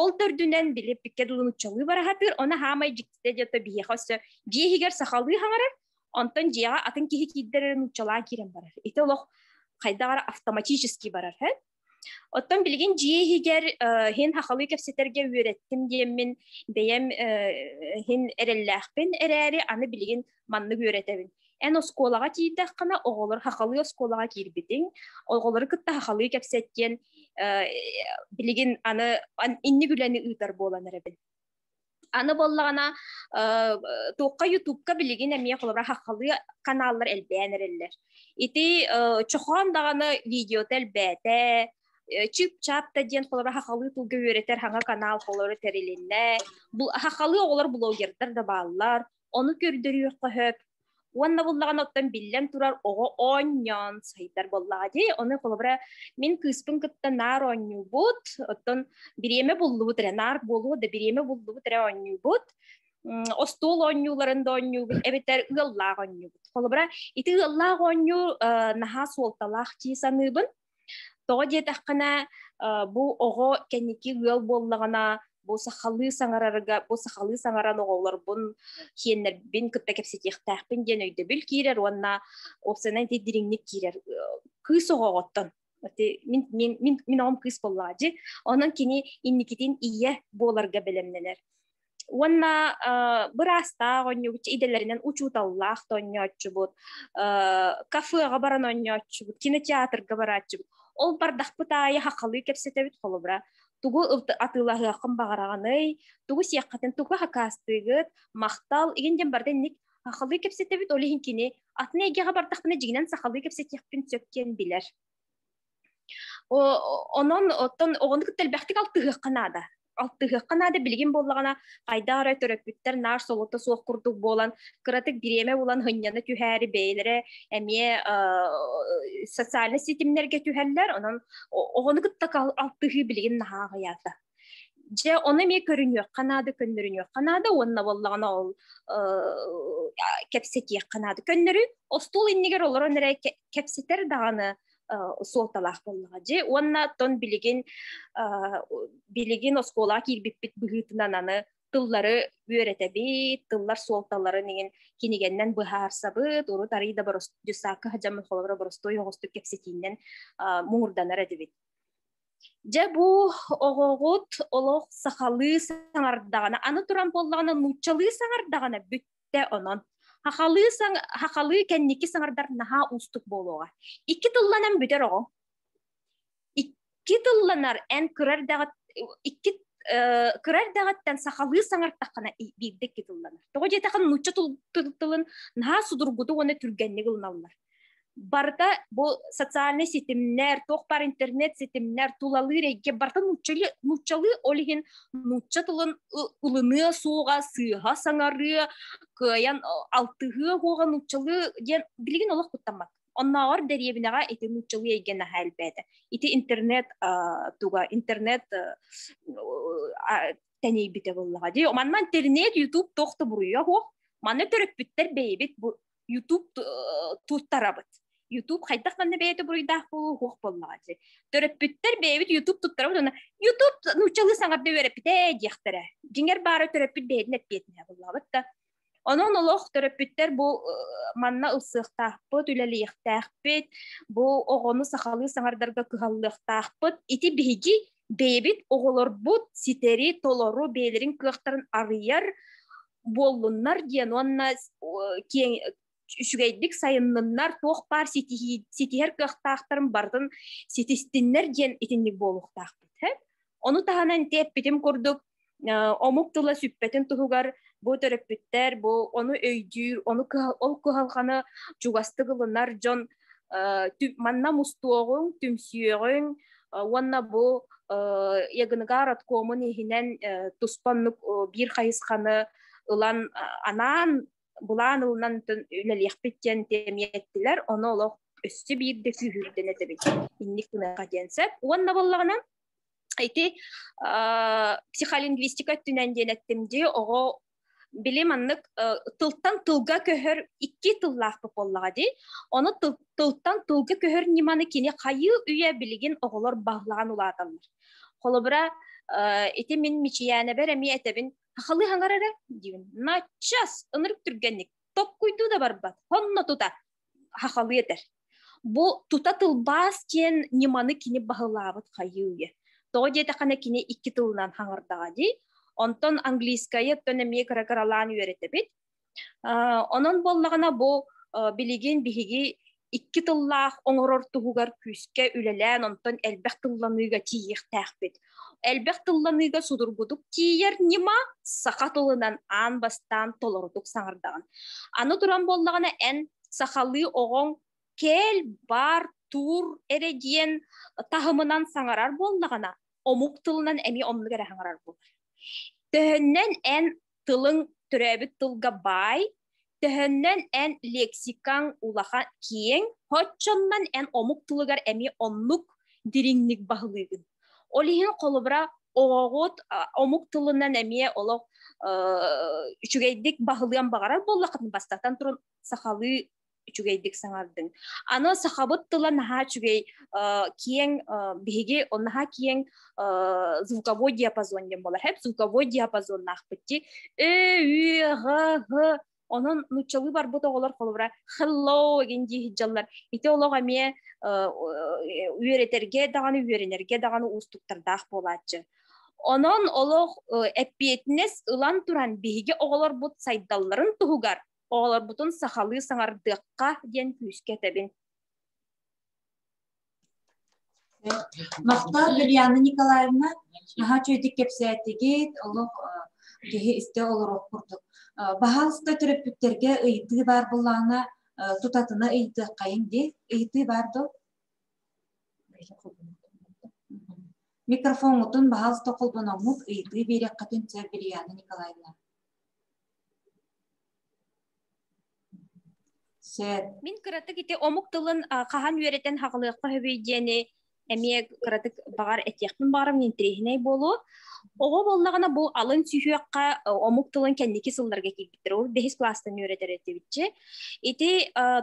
ол төрдүнэн били пикке дылы нуччалыы бара сатыыр, ону хаамай дьиктитэ диэтэ биһиэхэ өссө дьиэ иһигэр сахалыы хаҥарар, онтон дьиэҕэ атын киһи киирдэр эрэ нууччалаан киирэн барар. Ити олох хайдах эрэ автоматически барар, һэ? Оттон билигин дьиэ иһигэр иһин хахалыы кэпсэтэргэ үөрэттим диэммин бэйэм иһин эрэллээхпин эрээри аны билигин маннык үөрэтэбин. Эн оскуолаҕа тиийдэххинэ оҕолор хахалыы оскуолаҕа киирбитиҥ, оҕолору кытта хахалыы кэпсэт диэн билигин аны инник үлэни ыытар буолан эрэбин. Аны буоллаҕына туохха Ютубка билигин эмиэ холобура хаххалыы каналлар элбээн эрэллэр. Ити чохоон даҕаны видеота элбээтэ, чып-чап да диэн холобура хахалыы тылга үөрэтэр хаҥа канал холобура тэрилиннэ. Хахалыы оҕолор блогердар да бааллар. Ону көрдөрүөххэ сөп. Уонна буллаҕына оттон биллэн турар оҕо оонньоон сайдар буоллаҕа дии. Ону холобура мин кыыспын кытта наар оонньуубут, оттон бириэмэ буллубут эрэ, наар буолуо да бириэмэ буллубут эрэ оонньуубут. Остуол оонньууларын да оонньуубут эбэтэр ыаллаах оонньуубут. Холобура ити ыаллаах оонньуу наһаа суолталаах дии саныыбын. Тоҕо диэтэххинэ, бу оҕо кэнники ыал буоллаҕына, бу сахалыы саҥарарга, бу сахалыы саҥаран оҕолорбун, сиэннэрбин кытта кэпсэтиэхтээхпин диэн өйдөбүл киирэр уонна уопсайынан ити дириҥник киирэр кыыс оҕоҕоттон мин мин мин мин оҕом кыыс буоллаҕа дьи онон кини инникитин ийэ буоларга бэлэмнэнэр Уонна быраастаах оонньуубут, идэлэринэн учууталлаах да оонньооччубут, кафеҕа баран оонньооччубут, кинотеатрга барааччыбыт. Ол бардахпыт аайы хахалыы кэпсэтэбит холобура. Тугу атыылаһыаххын баҕараҕыный, тугу сиэххитин, тугу хакаастыыгыт, махтал, игин диэн барыта инник хахалыы кэпсэтэбит, ол иһин кини атын эйгэҕэ бардахпына дьиҥинэн сахалыы кэпсэтиэхпин сөп диэн билэр. Онон оттон оҕону кытта элбэхтик алтыһыахха наада. Алтыһыахха наада билигин буоллаҕына хайдах эрэ төрөппүттэр наар солото суох курдук буолан кыратык бириэмэ булан һынньана түһээри бэйэлэрэ эмиэ социальнай ситимнэргэ түһэллэр. Онон оҕону кытта алтыһыы билигин наһаа аҕыйаата. Дьэ, ону эмиэ көрүнүөххэ наада, көннөрүнүөххэ наада уонна буоллаҕына ол кэпсэтиэххэ наада. Көннөрү остуол иннигэр олорон эрэ кэпсэтэр даҕаны суолталаах буоллаҕа дьэ. Уонна оттон билигин билигин оскуолаҕа киирбиппит быһыытынан аны тыллары үөрэтэбит, тыллар суолталарын иҥин кинигэннэн быһаарсабыт, урут арый да дьыссаакка сылдьаммыт холобура боростуой оҕустук кэпсэтииннэн муҥурданар этибит. Дьэ бу оҕоҕут олох сахалыы саҥардаҕына, аны туран буоллаҕына нууччалыы саҥардаҕына бүттэ онон. Хахалыы, саҥ... хахалыы кэнники саҥардар наһаа уустук буолуоҕа. Икки тылланан бүтэр оҕо. Икки тылланар эн кыра эрдэҕит икки кыра эрдэҕиттэн сахалыы саҥартаххына биирдэ икки тылланар. Тоҕо диэтэххэ нуучча тылын наһаа судургутук уонна түргэнник ылыналлар. Барыта бу социальнай ситимнэр, туох баар интернет ситимнэр, тулалыыр эйгэ барыта нууччалыы, нууччалыы ол иһин нуучча тылын ылыныа суоҕа, сыыһа саҥарыа, кыайан алтыһыа суоҕа нууччалыы диэн билигин олох куттаммат. Оннооҕор дэриэбинэҕэ ити нууччалыы эйгэ наһаа элбээтэ. Ити интернет туга, интернет тэнийбитэ буоллаҕа дии. Манна интернет, ютуб туох да буруйа суох. Манна төрөппүттэр бэйэбит бу YouTube туттарабыт. YouTube хайдах манна бэйэтэ буруйдаах буолуо суох буоллаҕа дии. Төрөппүттэр бэйэбит YouTube туттарабыт уонна YouTube нууччалыы саҥарда үөрэппитэ диэхтэрэ. Дьиҥэр баара төрөппүт бэйэтин эппиэтинэһэ буоллаҕабыт да. Онон олох төрөппүттэр бу манна ылсыахтаахпыт, үлэлиэхтээхпит, бу оҕону сахалыы саҥардарга кыһаллыахтаахпыт. Ити биһиги бэйэбит оҕолорбут ситэри толору бэйэлэрин кыахтарын арыйар буоллуннар диэн уонна киэҥ үчүгэйдик сайынныннар, туох баар ситиһэр кыахтаахтарын барытын ситистиннэр диэн итинник буолуохтаахпыт. Ону таһынан ити эппитим курдук омук тыла сүппэтин туһугар бу төрөппүттэр бу ону өйдүүр, ону ол кыһалҕаны чугастык ылынар дьон манна мустуоҕуҥ, түмсүөҕүҥ уонна бу Ягыныгаар откомун иһинэн туспа оннук биир хайысханы ылан анаан былаан ылынан үлэлиэхпит диэн тэмиэттилэр. Ону олох өссө биирдэ күүһүрдэн этэбит. Инник гыныахха диэн сөп. Уонна буоллаҕына ити психолингвистика өттүнэн диэн эттим дии оҕо били маннык тылтан тылга көһөр икки тыллаахпыт буоллаҕа дии. Ону тылтан тылга көһөр ньыманы кини хайыы үйэ билигин оҕолор баһылаан улааталлар. Холобура, ити мин Мичийээнэбэр эмиэ этэбин, хахалыы хаҥар эрэ диибин. Наччас ынырык түргэнник токкуйдуу да барбат, хонно тута хахалыы этэр. Бу тута тылбаас диэн ньыманы кини баһылаабыт хайыы үйэ. Тоҕо диэтэххинэ кини икки тылынан хаҥардаҕа дии. Онтон английскайы оттон эмиэ кыра-кыралаан үөрэтэбит. Онон буоллаҕына бу билигин биһиги икки тыллаах оҥорор туһугар күүскэ үлэлээн онтон элбэх тылланыыга тиийиэхтээхпит. Элбэх тылланыыга судургутук тиийэр ньыма саха тылынан аан бастаан толорутук саҥардаҕын. Аны туран буоллаҕына эн сахалыы оҕоҥ кэл, бар, тур эрэ диэн таһымынан саҥарар буоллаҕына, омук тылынан эмиэ оннук эрэ саҥарар буолар. Төһөннөн эн тылыҥ төрөөбүт тылга баай, төһөннөн эн лексикаҥ улахан киэҥ, оччоннон эн омук тылыгар эмиэ оннук дириҥник баһылыыгын. Ол иһин холобура оҕоҕут омук тылынан эмиэ олох үчүгэйдик баһылыан баҕарар буоллаххытына бастатан туран сахалыы үчүгэйдик саҥардыҥ. Аны сахабыт тыла наһаа үчүгэй киэҥ биһиги наһаа киэҥ звуковой диапазон диэн буолар. Хэп звуковой диапазоннаахпыт дии. Э, ү, ҕ, һ Онон нууччалыы барбыт оҕолор холобура hello игин дии сылдьаллар. Ити олох эмиэ үөрэтэргэ даҕаны үөрэнэргэ даҕаны уустуктардаах буолааччы. Онон олох эппиэтинэс ылан туран биһиги оҕолорбут сайдалларын туһугар оҕолорбутун сахалыы саҥардыахха диэн күүскэ этэбин. Махтал Ульяна Николаевна, наһаа үчүгэйдик кэпсээтигит, олох киһи истэ олоруох курдук. Баһаалыста төрөппүттэргэ ыйытыы баар буоллаҕына, тутатына ыйытыаххайыҥ дии. Ыйытыы баар дуо? Микрофоҥҥутун баһаалыста холбономмут ыйытыы биэриэххитин сөп Ульяна Николаевна. Сөп. Мин кыратык ити омук тылын хаһан үөрэтэн хаҕылыахха сөбүй диэни эмиэ кыратык баҕар этиэхпин баҕарабын интэриэһинэй буолуо. Оҕо буоллаҕына бу алын сүһүөххэ омук тылын кэнники сылларга киирбиттэр. Ол бэһис кылаастан үөрэтэр этибитчи. Ити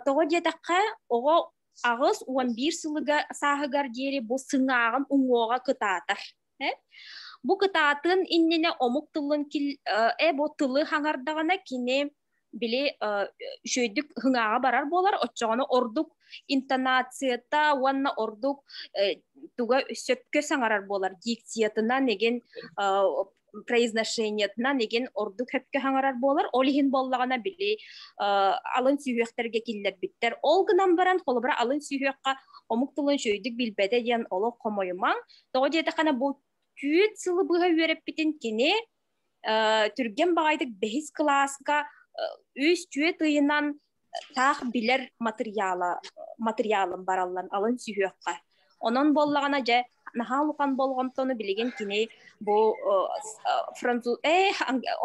тоҕо диэтэххэ оҕо 81 сылыга сааһыгар диэри бу сыҥааҕын уҥуоҕа кытаатар. Бу кытаатын иннинэ омук тылын бу тылы хаҥардаҕына кини били үчүгэйдик хыҥааҕа барар буолар, оччоҕуна ордук интонацията уонна ордук туга сөпкө саҥарар буолар, дикциятынан игин произношениетынан игин ордук сөпкө саҥарар буолар. Ол иһин буоллаҕына били алын сүһүөхтэргэ киллэрбиттэр. Ол гынан баран холобура алын сүһүөххэ омук тылын үчүгэйдик билбэтэ диэн олох хомойумаҥ. Тоҕо диэтэххинэ бу түүт сылы быһа үөрэппитин кини түргэн баҕайытык бэһис кылааска үс түөрт ыйынан таах билэр матырыйаала матырыйаалын бараллан алын сүһүөххэ. Онон буоллаҕына дьэ наһаа улахан болҕомтону билигин кини бу француз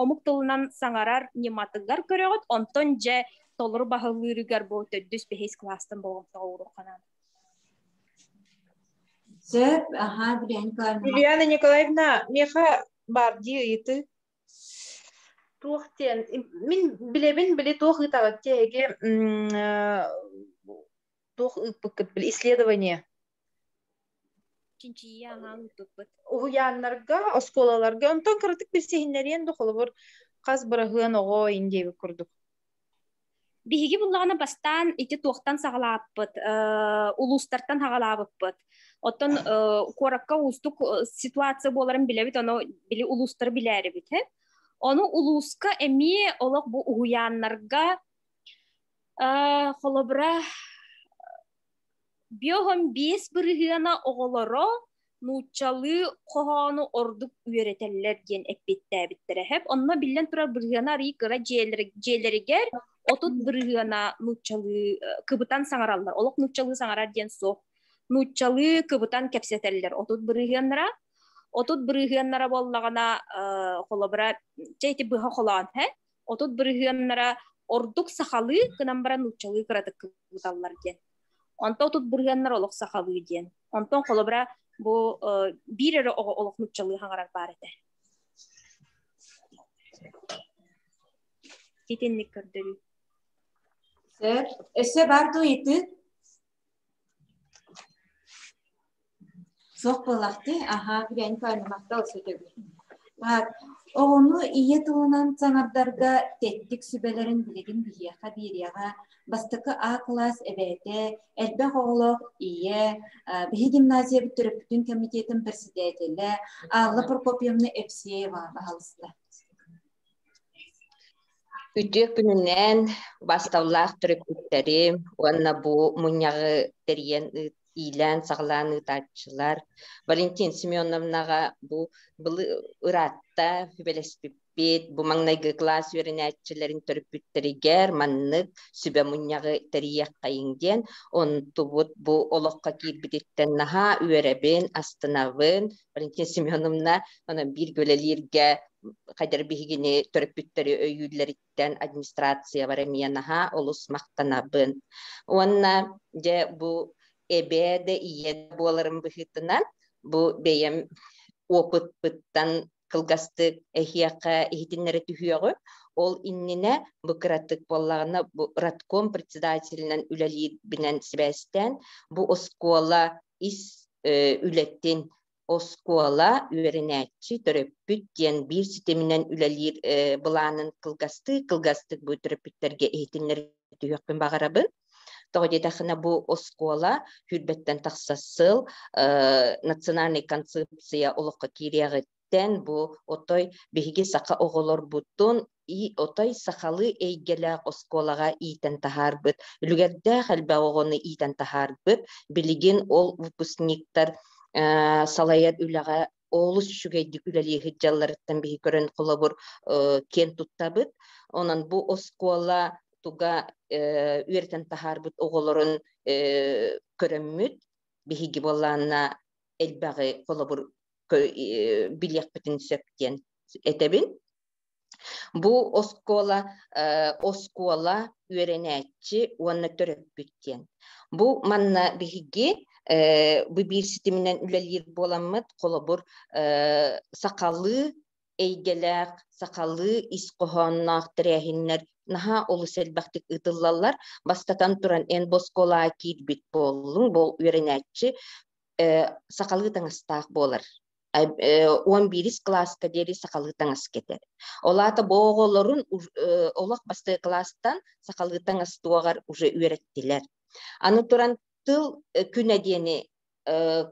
омук тылынан саҥарар ньыматыгар көрөҕүт, онтон дьэ толору баһылыырыгар бу төрдүс бэһис кылаастан болҕомтоҕо ууруохха наада. Сөп, аха, Ульяна Николаевна. Ульяна Николаевна, миэхэ баар дии ыйытыы. Туох диэн, мин билэбин, били туох ыытаҕыт эһиги туох ыыппыккыт били исследование. Чинчийии аһаан ыыппыппыт. Уһуйааннарга, оскуолаларга, онтон кыратык билсиһиннэриэн да холобур хас быраһыан оҕо индиэбит курдук. Биһиги буллаҕына бастаан ити туохтан саҕалаабыппыт, улуустартан саҕалаабыппыт. Оттон куоракка уустук ситуация буоларын билэбит, ону били улуустары билээрибит. Ону улууска эмиэ олох бу уһуйааннарга холобура биоһон биэс бырыһыана оҕолоро нууччалыы хоһоону ордук үөрэтэллэр диэн эппиэттээбиттэрэ. Хэп онно биллэн турар бырыһыана арыый кыра дьиэлэригэр 30 бырыһыана нууччалыы кыбытан саҥараллар. Олох нууччалыы саҥарар диэн суох. Нууччалыы кыбытан кэпсэтэллэр 30 бырыһыаннара. 30 бырыһыаннара буоллаҕына холобура чэ ити быһа холоон һэ 30 бырыһыаннара ордук сахалыы гынан баран нууччалыы кыратык кыбыталлар диэн. Онтон 30 бырыһыаннар олох сахалыы диэн. Онтон холобура бу биир эрэ оҕо олох нууччалыы хаҥарар баар этэ. Итинник көрдөрүү. Сөп. Өссө баар дуу ыйытыы? Суох буоллахтыы, аһаа, билэн махтал сөтөгүл. Так, оҕону ийэ тылынан саҥардарга тэттик сүбэлэрин билигин биһиэхэ биэриэҕэ бастакы А кылаас эбээтэ, элбэх оҕолоох ийэ, биһи гимназиябыт төрөппүтүн комитетын председателэ Алла Прокопьевна Евсеева баһалыста. Үтүө күнүнэн басталлаах төрөппүттэрим уонна бу мунньаҕы тэрийэн иилээн-саҕалаан ыытааччылар Валентин Семеновнаҕа бу ыраатта сүбэлэспиппит, бу маҥнайгы кылаас үөрэнээччилэрин төрөппүттэригэр маннык сүбэ мунньаҕы тэрийиэххэйиҥ диэн, онтубут бу олоххо киирбититтэн наһаа үөрэбин, астынабын. Валентина Семеновна онон бииргэ үлэлииргэ хайдар биһигини төрөппүттэри өйүүллэриттэн администрациябар эмиэ наһаа олус махтанабын. Уонна дьэ бу эбээ да ийэ да буоларым быһыытынан бу бэйэм опытпыттан кылгастык эһиэхэ иһитиннэрэ түһүөҕүм. Ол иннинэ бу кыратык буоллаҕына бу родком председателинэн үлэлиирбинэн сибээстээн бу оскуола ис үлэтин оскуола, үөрэнээччи, төрөппүт диэн биир ситиминэн үлэлиир былаанын кылгастык-кылгастык бу төрөппүттэргэ иһитиннэрэ түһүөхпүн баҕарабын. Тоҕо диэтэххинэ бу оскуола сүүрбэттэн тахса сыл национальнай концепция олоххо киириэҕиттэн бу отой биһиги саха оҕолорбутун отой сахалыы эйгэлээх оскуолаҕа иитэн таһаарбыт, үлүгэрдээх элбэх оҕону иитэн таһаарбыт. Билигин ол выпускниктар салайар үлэҕэ олус үчүгэйдик үлэлии сылдьалларыттан биһи көрөн холобур киэн туттабыт. Онон бу оскуола туга үөрэтэн таһаарбыт оҕолорун көрөммүт биһиги буоллаанна элбэҕи холобур билиэхпитин сөп диэн этэбин. Бу оскуола оскуола үөрэнээччи уонна төрөппүт диэн. Бу манна биһиги бу биир ситиминэн үлэлиир буоламмыт, холобур, сахалыы эйгэлээх, сахалыы ис хоһоонноох тэрээһиннэр наһаа олус элбэхтик ыытыллаллар. Бастатан туран, эн бу оскуолаҕа киирбит буоллуҥ, бу үөрэнээччи сахалыы таҥастаах буолар. 11 кылааска диэри сахалыы таҥас кэтэр. Ол аата бу оҕолорун олох бастакы кылаастан сахалыы таҥас туоҕар уже үөрэттилэр. Аны туран тыл күнэ диэни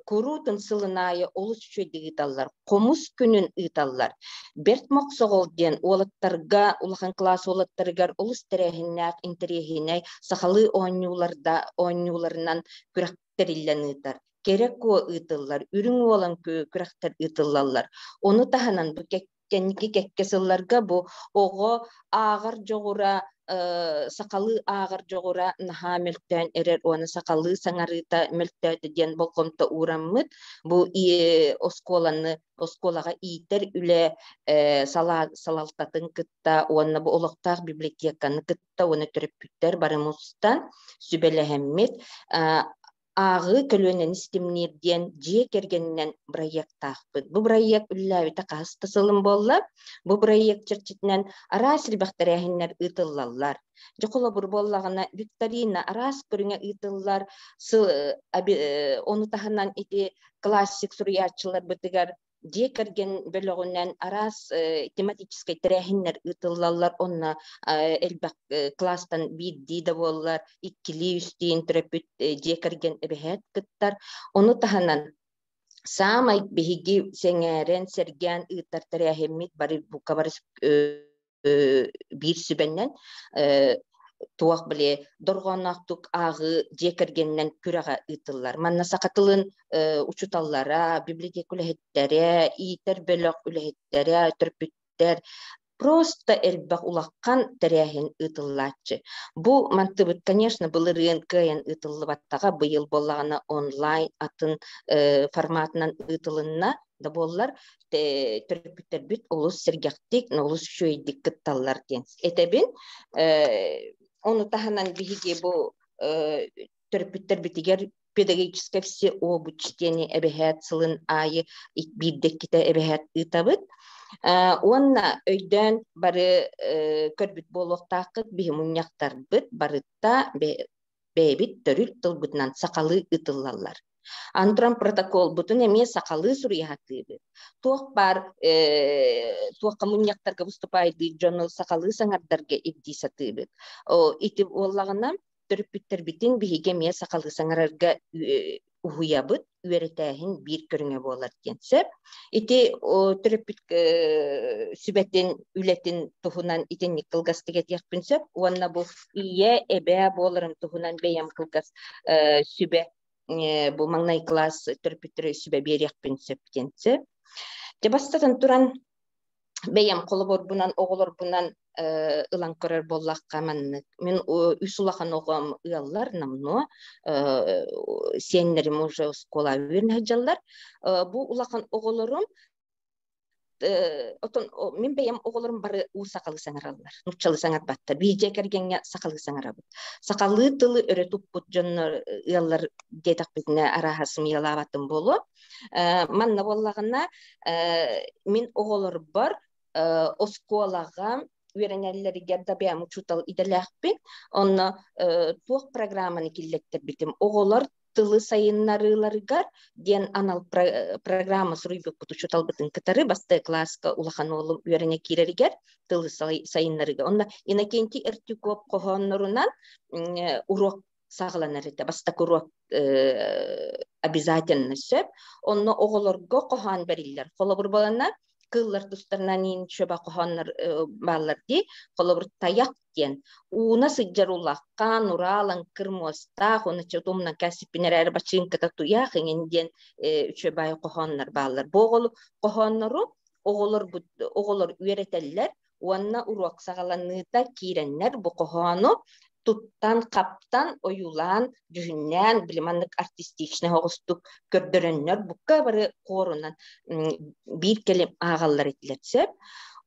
куруутун сылын аайы олус үчүгэйдик ыыталлар. Хомус күнүн ыыталлар. Бэрт Мохсоҕол диэн уолаттарга, улахан кылаас уолаттарыгар олус тэрээһиннээх, интэриэһинэй сахалыы оонньууларда оонньууларынан күрэх тэриллэн ыытар. Кэрэ куо ыытыллар, үрүҥ уолан күрэхтэр ыытыллаллар. Ону таһынан бу кэнники кэккэ сылларга бу оҕо ааҕар дьоҕура сахалыы ааҕар дьоҕура наһаа мөлтөөн эрэр уонна сахалыы саҥарыыта мөлтөөтө диэн болҕомто уураммыт бу оскуоланы оскуолаҕа иитэр үлэ салалтатын кытта уонна бу олохтоох библиотеканы кытта уонна төрөппүттэр бары мустан сүбэлэһэммит ааҕыы көлүөнэни ситимниир диэн дьиэ кэргэнинэн бырайыактаахпыт. Бу бырайыак үлэлээбитэ хаһыс да сылым буолла. Бу бырайыак чэрчитинэн араас элбэх тэрээһиннэр ыытыллаллар. Дьэ холобур буоллаҕына, викторина араас көрүҥэ ыытыллар. Ону таһынан ити классик суруйааччыларбытыгар дьиэ кэргэн бөлөҕүнэн араас тематическай тэрээһиннэр ыытыллаллар онно элбэх кылаастан биирдии да буоллар иккилии үстүүн төрөппүт дьиэ кэргэн эбэһээт кыттар ону таһынан саамай биһиги сэҥээрэн сэргээн ыытар тэрээһиммит бары бука бары биир сүбэннэн туох били дорҕоонноохтук ааҕыы дьиэ кэргэнинэн күрэҕэ ыытыллар. Манна саха тылын учууталлара, библиотека үлэһиттэрэ, иитэр бөлөх үлэһиттэрэ, төрөппүттэр просто элбэх улахан тэрээһин ыытыллааччы. Бу мантыбыт, конечно, былырыын кыайан ыытыллыбаттаҕа, быйыл буоллаҕына онлайн атын форматынан ыытылынна да буоллар, төрөппүттэрбит олус сэргэхтик, олус үчүгэйдик кытталлар диэн этэбин. Ону таһынан биһиги бу төрөппүттэрбитигэр педагогическое всеобуч диэни эбэһээт сылын аайы биирдэ иккитэ эбэһээт ыытабыт. Уонна өйдөөн бары көрбүт буолуохтааххыт биһи мунньахтарбыт барыта бэйэбит төрүт тылбытынан сахалыы ыытыллаллар. Аны туран протоколбутун эмиэ сахалыы суруйаһатыыбыт. Туох баар туохха мунньахтарга выступайдыыр дьону сахалыы саҥардарга ирдии сатыыбыт. Ити буоллаҕына төрөппүттэрбитин биһиги эмиэ сахалыы саҥарарга уһуйабыт, үөрэтээһин биир көрүҥэ буолар диэн сөп. Ити төрөппүт сүбэтин, үлэтин туһунан итинник кылгастык этиэхпин сөп. Уонна бу ийэ, эбээ буоларын туһунан бэйэм кылгас сүбэ бу маҥнай кылаас төрөппүттэрэ сүбэ биэриэхпин сөп диэн сөп. Дьэ бастатан туран бэйэм холобурбунан оҕолорбунан ылан көрөр буоллахха маннык мин үс улахан оҕом ыаллар намно сиэннэрим уже оскуола үөрэнэ сылдьаллар бу улахан оҕолорум отон мин бэйэм оҕолорум бары уу сахалыы саҥараллар нууччалыы саҥарбаттар биир дьиэ кэргэҥҥэ сахалыы саҥарабыт сахалыы тылы өрө туппут дьоннор ыаллар диэтэхпитинэ арааһа сымыйалаабатым буолуо Манна буоллаҕына, мин оҕолорбор оскуолаҕа үөрэнэллэригэр да бэйэм учуутал идэлээхпин. Онно туох программаны киллэттэрбитим оҕолор тылы сайыннарыыларыгар диэн анал программа суруйбуппут учууталбытын кытары бастакы кылааска улахан уолум үөрэнэ киирэригэр тылы сайыннарыыга. Онно Иннокентий Эртюков хоһооннорунан уруок саҕаланар этэ бастакы уруок обязательно сөп онно оҕолорго хоһоон бэриллэр холобур буоланна кыыллар тустарынан иин шөбө хоһооннор бааллар дии холобур тайах диэн ууна сылдьар улаххан ураалаҥкыр муостаах уонна чотумнан кэсиппин эрээри бачыыҥката туйаах иҥин диэн үчүгэй хоһооннор бааллар бу оҕолу хоһооннору оҕолор оҕолор үөрэтэллэр уонна уруок саҕаланыыта киирэннэр бу хоһоону туттан-хаптан, ойуулаан, дьүһүннээн, били маннык артистичнай оҕустук көрдөрөннөр букка бары хуорунан биир кэлим ааҕаллар этилэр сөп.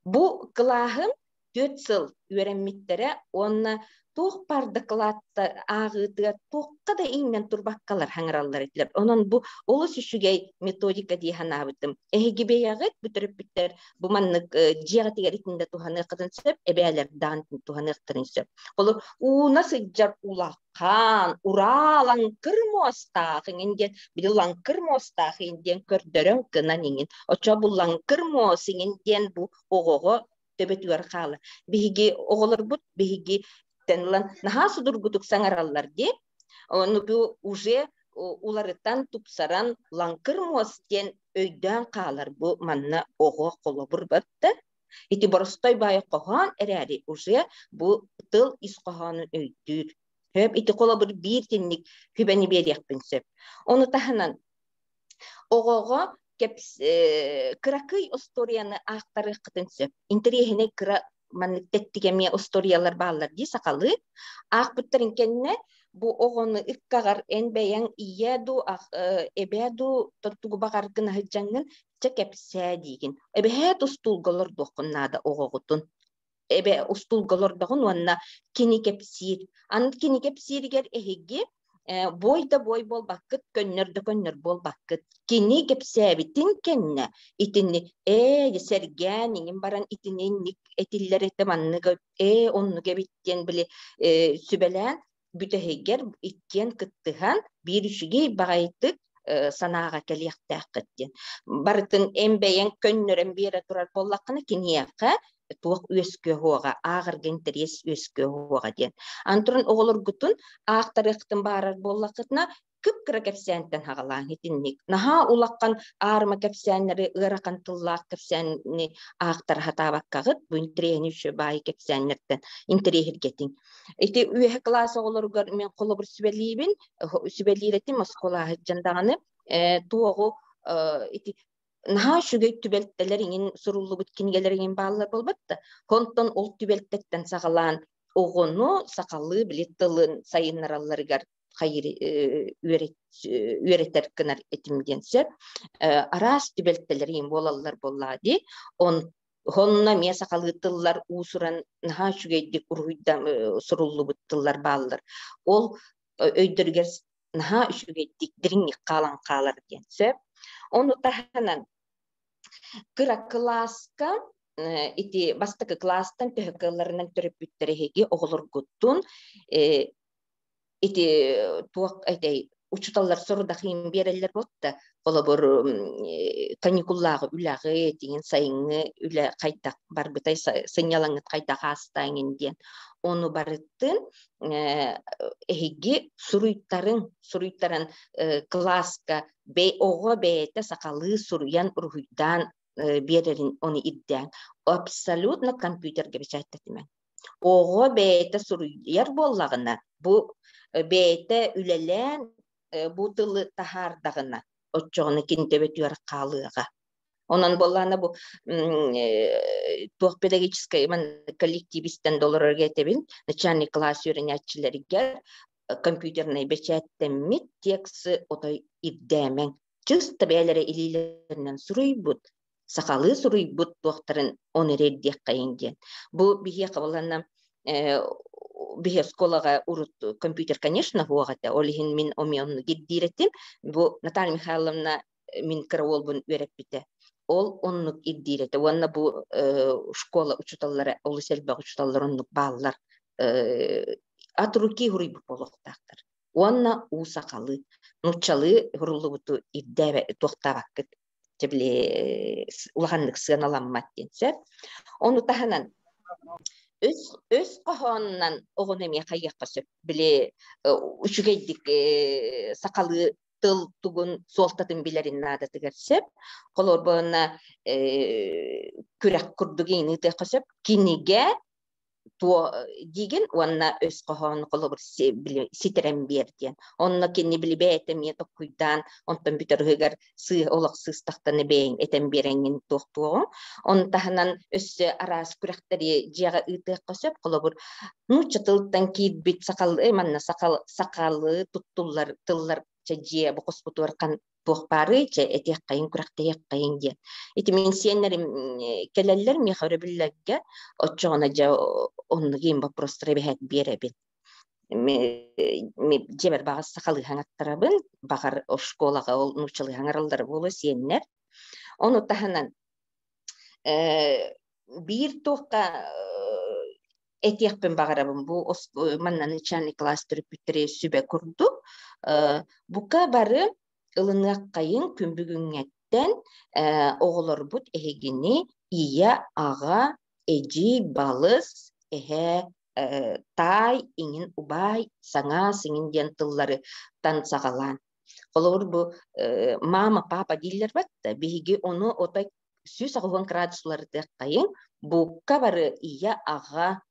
Бу кылааһым 4 сыл үөрэммиттэрэ уонна туох баар дакылаатта ааҕыытыгар туохха да иҥнэн турбаккалар хаҥыраллар этилэр. Онон бу олус үчүгэй методика дии санаабытым. Эһиги бэйэҕит бу төрөппүттэр бу маннык дьиэҕитигэр итиннэ туһаныаххытын сөп, эбээлэр даҕаны туһаныахтарын сөп. Ол ууна сылдьар улахан, ураа лаҥкыр муостаах иҥин диэн, били лаҥкыр муостаах иҥин диэн көрдөрөн гынан иҥин. Оччо бу лаҥкыр муос иҥин диэн бу оҕоҕо төбөтүгэр хаалар. Биһиги оҕолорбут биһиги ылан наһаа судургутук саҥараллар дии. Ону бу уже уларытан, тупсаран лаҥкыр муос диэн өйдөөн хаалар бу манна оҕо холобур батта. Ити боростой баайы хоһоон эрээри уже бу тыл ис хоһоонун өйдүүр. Хөп ити холобур биир тинник хүбэни биэриэхпин сөп. Ону таһынан Оҕоҕо кыракый остуоруйаны аахтарыаххытын сөп. Интэриэһинэй кыра маннык тэттик эмиэ остуоруйалар бааллар дии сахалыы. Аахпыттарын кэннэ бу оҕону ыккаҕар эн бэйэҥ ийээ дуу, эбээ дуу тугу баҕаргын аһыдьаҥҥын чэ кэпсээ диигин. Эбэһээт устуулга олордуоххун наада оҕоҕутун. Эбэ устуулга олордоҕун уонна кини кэпсиир. Аны кини кэпсииригэр эһиги бой да бой буолбаккыт, көннөр да көннөр буолбаккыт. Кини кэпсээбитин кэннэ итини ээ сэргээн иҥин баран итини инник этиллэр этэ маннык ээ оннук эбит диэн били сүбэлээн бүтэһигэр иккиэн кыттыһан биир үчүгэй баҕайытык санааҕа кэлиэхтээххит диэн. Барытын эн бэйэҥ көннөрөн биэрэ турар буоллаххына киниэхэ туох үөскүө уоҕа, ааҕарга интэриэс үөскүө уоҕа диэн. Аны туран оҕолоргутун аахтарыахтын баарар буоллаххытына кып-кыра кэпсээнтэн хаҕалаан итинник. Наһаа улахан аарыма кэпсээннэри, ыарахан тыллаах кэпсээни аахтара сатаабаккаҕыт, бу интэриэһини үчүгэй баайы кэпсээннэртэн интэриэһиргэтиҥ. Ити үөһэ кылаас оҕолоругар мен холобур сүбэлиибин, сүбэлиир этим оскуола сылдьан даҕаны туоҕу ити наһаа үчүгэй түбэлтэлэр иҥин суруллубут кинигэлэр иҥин бааллар буолбат да онтон ол түбэлтэттэн саҕалаан оҕону сахалыы били тылын сайыннаралларыгар хайыр үөрэтэр гынар этим диэн сөп араас түбэлтэлэр иҥин буолаллар буоллаа дии он Онно эмиэ сахалыы тыллар уус-уран наһаа үчүгэйдик уруһуйда суруллубут тыллар бааллар. Ол өйдөрүгэр наһаа үчүгэйдик дириҥник хаалан хаалар диэн сөп. Ону таһынан кыра кылааска ити бастакы кылаастан төһө кыалларынан төрөппүттэр эһиги оҕолоргуттун ити туох этэй учууталлар сорудахыын биэрэллэр буолта холобур каникуллааҕы үлэҕи тиҥин сайыҥҥы үлэ хайдах барбытай сынньалаҥҥыт хайдах аастааҥын диэн. Ону барытын эһиги суруйтарыҥ, суруйтаран кылааска оҕо бэйэтэ сахалыы суруйан, уруһуйдаан биэрэрин ону ирдээн. Абсолютно компьютерга бэчээттэтимэҥ. Оҕо бэйэтэ суруйар буоллаҕына, бу бэйэтэ үлэлээн бу тылы таһаардаҕына, оччоҕуна кини төбөтүгэр хаалыаҕа. Онон буоллаҕына бу туох педагогическай коллективистэн долорорго этэбин, начальный класс үөрэнээччилэригэр компьютернай бэчээттэммит тексы отой ирдээмэҥ. Чыста бэйэлэрэ илиилэринэн суруйбут, сахалыы суруйбут туохтарын он эрэ ирдиэххэйиҥ диэн. Бу биһиэхэ буоллаҕына биһи оскуолаҕа урут компьютер, конечно, суох этэ. Ол иһин мин омиэ оннук ирдиир этим. Бу Наталья Михайловна мин кыра уолбун үөрэппитэ. Ол оннук ирдиир этэ. Уонна бу школа учууталлара, олус элбэх учууталлар оннук бааллар. От руки суруйбут буолуохтаахтар. Уонна уу сахалыы, нууччалыы суруллубуту ирдээбэ туохтаабаккыт. Дьэ били улаханнык сыаналаммат диэн сөп. Ону таһынан өс өс хоһоонунан оҕону эмиэ хайыахха сөп. Били үчүгэйдик сахалыы тыл тугун суолтатын билэрин наадатыгар сөп. Холобур, күрэх курдук ыытыахха сөп. Кинигэ туо диигин уонна өс хоһоон холобур ситэрэн биэр диэн. Онно кини били бэйэтэ эмиэ токкуйдаан, онтон бүтэр сыы олох сыыстахтаны бэйэҥ этэн биэрэҥҥин туохтуоҕуҥ. Ону таһынан өссө араас күрэхтэри дьиэҕэ ыытыахха сөп. Холобур, нуучча тылыттан киирбит сахалыы манна сахалыы туттуллар тыллар чэ дьиэ бу хоспутугар туох баарый, чэ этиэххэйин, күрэхтэһиэххэйин диэн. Ити мин сиэннэрим кэлэллэр миэхэ өрөбүллэргэ, оччоҕуна дьэ оннук иин боппуруостары эбэһээт биэрэбин. Дьиэбэр баҕас сахалыы хаҥаттарабын, баҕар школаҕа ол нууччалыы хаҥараллара буолуо сиэннэр. Ону таһынан биир туохха этиэхпин баҕарабын бу манна начальный класс төрөппүттэри сүбэ курдук бука бары ылыныаххайыҥ күн бүгүҥҥэттэн оҕолорбут эһигини ийэ аҕа эдьиий балыс эһээ таай иҥин убаай саҥаас иҥин диэн тыллары тан саҕалаан холобур бу мама папа дииллэр батта биһиги ону отой 180 градус уларытыаххайыҥ буукка бары ийэ аҕа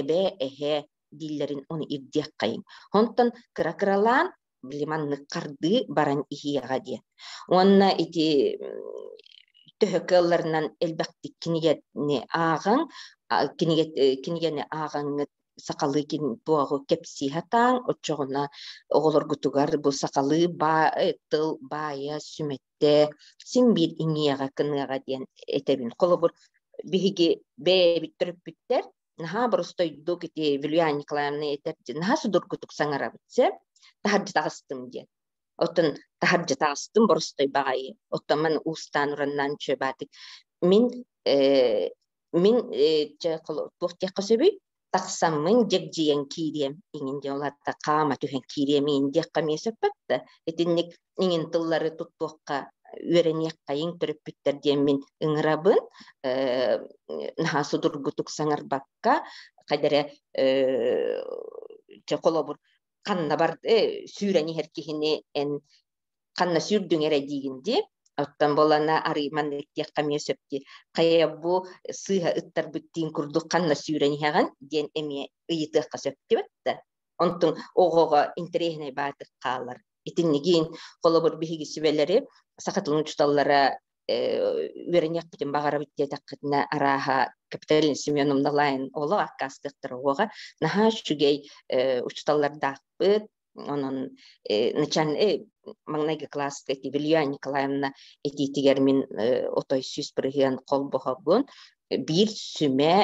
эбээ эһээ дииллэрин ону ирдиэххэйиҥ онтон кыра кыралаан били маннык хардыы баран иһиэҕэ диэн уонна ити төһө кыалларынан элбэхтик кинигэни ааҕыҥ кинигэни ааҕаҥҥыт сахалыы туоҕу кэпсии сатааҥ оччоҕуна оҕолоргутугар бу сахалыы тыл баайа сүмэтэ син биир иҥиэҕэ кыныаҕа диэн этэбин холобур биһиги бэйэбит төрөппүттэр наһаа боростойдук ити Вилюя Николаевна этэр наһаа судургутук саҥарабыт сөп таһырдьа таҕыстым диэн оттон таһырдьа таҕыстым боростой баҕайы оттон маны уустаан ураннаан чүөбаатык мин мин туох диэххэ сөбүй тахсаммын дьэгдьийэн киириэм иҥин диэн улаатта хаама түһэн киириэм иҥин диэххэ эмиэ сөппөт да итинник иҥин тыллары туттуохха үөрэниэххэйиҥ төрөппүттэр диэммин ыҥырабын наһаа судургутук саҥарбакка хайда эрэ чэ холобур ханна бар сүүрэн иһэр киһини эн ханна сүүрдүҥ эрэ диигин дии оттон буолана арый маннык диэххэ эмиэ сөп дии хайа бу сыыһа ыттарбыт диин курдук ханна сүүрэн иһэҕин диэн эмиэ ыйытыахха сөп диэбэт да онтун оҕоҕо интэриэһинэй баатык хаалар итиннигиин холобур биһиги сүбэлэри саха тылын учууталлара үөрэниэхпитин баҕарабыт диэтэххитинэ арааһа Капиталина Семеновна Лайн олох аккаастыахтара уоҕа наһаа үчүгэй учууталлардаахпыт онон начальный маҥнайгы кылааска Вилья Николаевна этиитигэр мин отой 100% холбоһобун биир сүмэ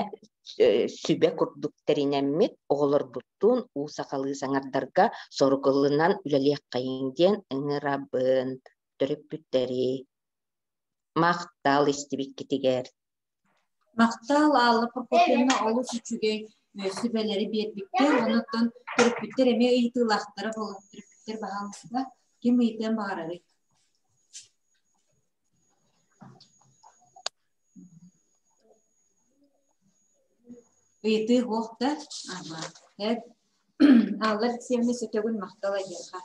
сүбэ курдук тэринэммит оҕолорбуттуун уу сахалыы саҥардарга сорук ылынан үлэлиэххэйиҥ диэн ыҥырабын төрөппүттэри махтал истибиккитигэр Махтал Алла Прокопьевна олус үчүгэй сүбэлэри биэрбиттэр. Онуттан төрөппүттэр эмиэ ыйытыылаахтара буолар. Төрөппүттэр баһаалыста ким ыйытыан баҕарарый? Ыйытыы суох да? Ага. Эт Алла Алексеевна сөтөгүн махтал айыаха.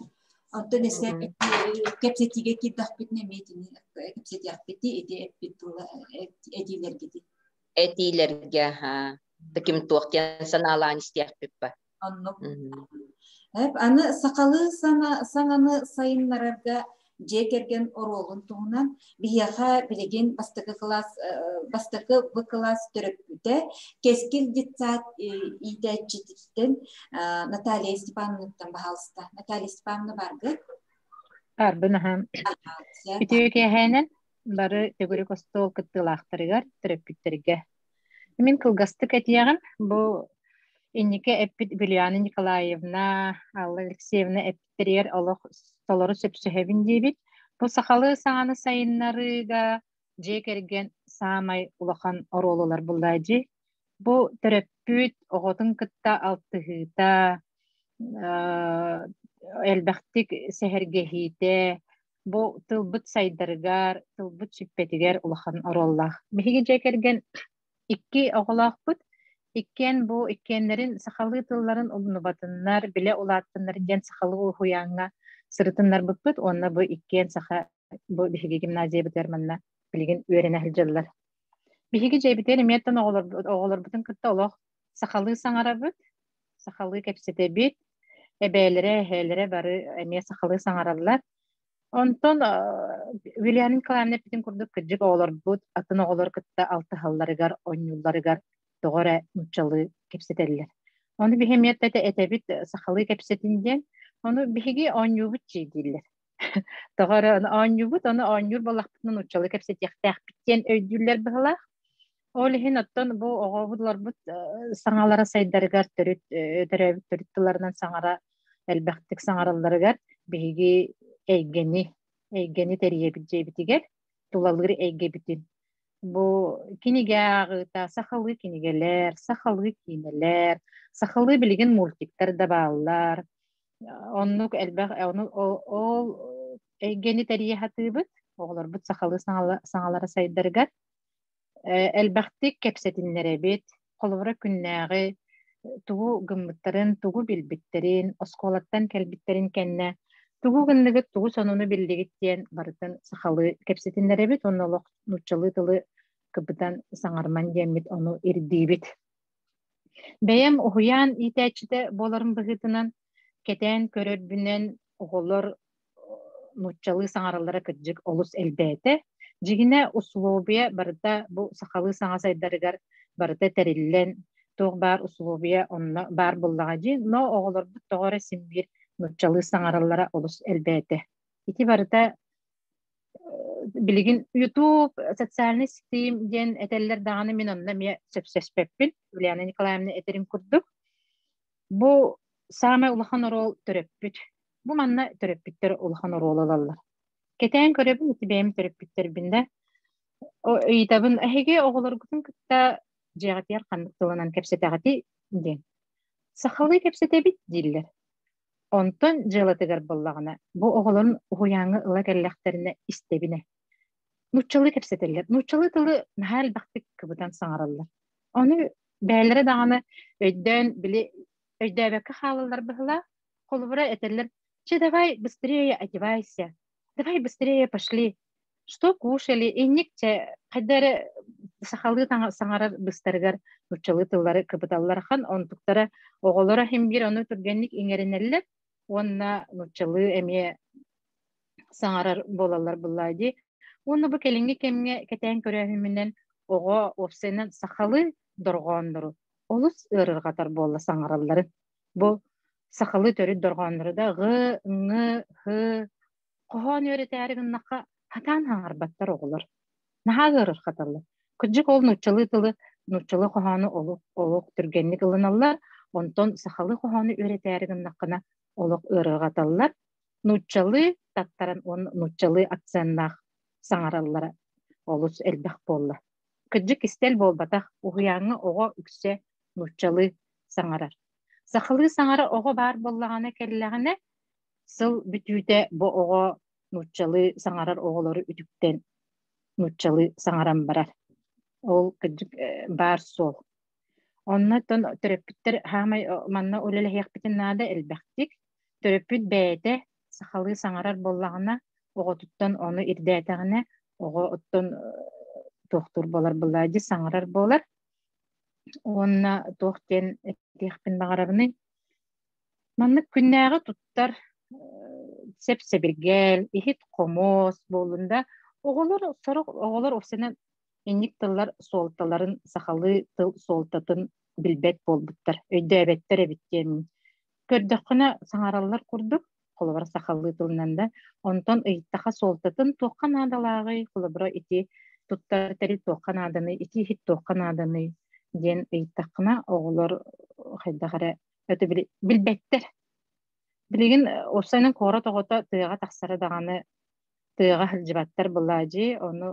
Онтон эсэ кэпсэтиигэ киирдэхпитинэ эмиэ итини кэпсэтиэхпити ити эппит тыла этиилэргити. Этиилэргэ аха. Таким туох диэн санаалаан истиэхпит ба. Оннук. Аны сахалыы саҥаны сайыннарарга дьиэ кэргэн оруолун туһунан биһиэхэ билигин бастакы кылаас бастакы В кылаас төрөппүтэ Кэскил детсад иитээччититтэн Наталья Степановнаттан баһаалыста. Наталья Степановна баргыт? Барбын аһаан. Үтүө киэһээнэн бары төгүрүк остуол кыттыылаахтарыгар, төрөппүттэргэ. Мин кылгастык этиэҕим, бу инники эппит Вилюяна Николаевна, Алла Алексеевна эппиттэригэр олох толору сөпсөһөбүн диэбит. Бу сахалыы саҥаны сайыннарыыга дьиэ кэргэн саамай улахан оруолу ылар буоллаа дии. Бу төрөппүт оҕотун кытта алтыһыыта, элбэхтик сэһэргэһиитэ, бу тылбыт сайдарыгар, тылбыт сүппэтигэр улахан оруоллаах. Биһиги дьиэ кэргэн икки оҕолоохпут. Иккиэн бу иккиэннэрин сахалыы тылларын умнубатыннар, билэ улааттыннар диэн сахалыы уһуйааҥҥа сырытыннарбыппыт уонна бу иккиэн саха бу биһиги гимназиябытыгар манна билигин үөрэнэ сылдьаллар. Биһиги дьиэбитигэр эмиэттэн оҕолорбутун кытта олох сахалыы саҥарабыт, сахалыы кэпсэтэбит, эбээлэрэ, эһээлэрэ бары эмиэ сахалыы саҥараллар. Онтон Вилиана Николаевна эппитин курдук кырдьык оҕолорбут атын оҕолор кытта алтыһалларыгар, оонньуулларыгар тоҕо эрэ нууччалыы кэпсэтэллэр. Ону биһи эмиэ этэбит сахалыы кэпсэтин диэн. Ону биһиги оонньуубут дии дииллэр. Тоҕо эрэ ону оонньуубут, ону оонньуур буоллахпытына нууччалыы кэпсэтиэхтээхпит диэн өйдүүллэр быһыылаах. Ол иһин оттон бу оҕолорбут саҥалара сайдарыгар төрүт төрөөбүт төрүт тылларынан саҥара элбэхтик саҥаралларыгар биһиги эйгэни эйгэни тэрийэбит дьиэбитигэр тулалыыр эйгэбитин бу кинигэ ааҕыыта сахалыы кинигэлэр сахалыы киинэлэр сахалыы билигин мультиктар да бааллар оннук элбэх ону ол эйгэни тэрийэ сатыыбыт оҕолорбут сахалыы саҥалара сайдарыгар Элбэхтик кэпсэтиннэрэбит, холобура күннээҕи тугу гыммыттарын, тугу билбиттэрин, оскуолаттан кэлбиттэрин кэннэ тугу гынныгыт, тугу сонуну биллигит диэн барытын сахалыы кэпсэтиннэрэбит уонна олох нууччалыы тылы кыбытан саҥарыман диэммит ону ирдиибит. Бэйэм уһуйаан иитээччитэ буоларым быһыытынан кэтээн көрөрбүнэн оҕолор нууччалыы саҥараллара кырдьык олус элбээтэ. Дьиҥинэ усулуобуйа барыта бу сахалыы саҥа сайдарыгар барыта тэриллэн туох баар усулуобуйа онно баар буоллаҕа дии. Но оҕолорбут тоҕо эрэ син биир нууччалыы саҥараллара олус элбээтэ. Ити барыта билигин YouTube социальный ситим диэн этэллэр даҕаны мин онно эмиэ сөпсөспөппүн. Ульяна Николаевна этэрин курдук. Бу саамай улахан оруол төрөппүт. Бу манна төрөппүттэр улахан оруол ылаллар. Кэтээн көрөбүн ити бэйэм төрөппүттэрбин да ыйытабын эһиги оҕолоргутун кытта дьиэҕитигэр ханнык тылынан кэпсэтэҕитий диэн. Сахалыы кэпсэтэбит дииллэр. Онтон дьыалатыгар буоллаҕына, бу оҕолорун уһуйааҥҥа ыла кэллэхтэринэ истэбинэ. Нууччалыы кэпсэтэллэр. Нууччалыы тылы наһаа элбэхтик кыбытан саҥараллар. Ону бэйэлэрэ даҕаны өйдөөн, били өйдөөбөккө хаалаллар быһыылаах. Холобура этэллэр, «Че, давай быстрее одевайся, давай быстрее пошли, что кушали?» Инник чэ хайда эрэ сахалыы саҥарар быстарыгар нууччалыы тыллары кыбыталлар ахан, онтуктара оҕолоро иһин биир ону түргэнник иҥэринэллэр уонна нууччалыы эмиэ саҥарар буолаллар буоллаа дии. Уонна бу кэлиҥҥи кэмҥэ кэтээн көрөөһүммүнэн оҕо уопсайынан сахалыы дорҕооннору олус ыарырҕатар буолла саҥаралларын. Бу сахалыы төрүт дорҕооннору да ҕ, ҥ, һ хоһоон үөрэтээри гыннахха сатаан саҥарбаттар оҕолор. Наһаа ыарырҕаталлар. Кырдьык ол нууччалыы тылы, нууччалыы хоһоону олох олох түргэнник ылыналлар, онтон сахалыы хоһоону үөрэтээри гыннаххына олох ыарырҕаталлар. Нууччалыы таттаран уонна нууччалыы акценнаах саҥараллара олус элбэх буолла. Кырдьык кистэл буолбатах, уһуйааҥҥа оҕо үксэ нууччалыы саҥарар. Сахалыы саҥара оҕо баар буоллаҕына кэллэҕинэ, сыл бүтүүтэ бу оҕо нууччалыы саҥарар оҕолору үтүктэн нууччалыы саҥаран барар. Ол кырдьык баар суол. Онно тон төрөппүттэр хаамай манна үлэлэһиэхпитин наада элбэхтик. Төрөппүт бэйэтэ сахалыы саҥарар буоллаҕына, оҕотуттан ону ирдээтэҕинэ, оҕо оттон туохтуур буолар былаадьы саҥарар буолар. Уонна туох диэн этиэхпин баҕарабыный? Маннык күннээҕи туттар сэп-сэбиргэл, иһит-хомуос буоллун да, оҕолор сорох оҕолор уопсайынан инник тыллар суолталарын сахалыы тыл суолтатын билбэт буолбуттар, өйдөөбөттөр эбит диэн көрдөххүнэ саҥараллар курдук, холобура сахалыы тылынан да, онтон ыйыттаха суолтатын туохха наадалааҕый, холобура ити туттар тэрил туохха нааданый, ити иһит туохха нааданый диэн ыйыттаххына оҕолор хайдах эрэ өтө билбэттэр. Билигин уопсайынан куорат оҕото тыаҕа тахсара даҕаны тыаҕа сылдьыбаттар былаадьы, ону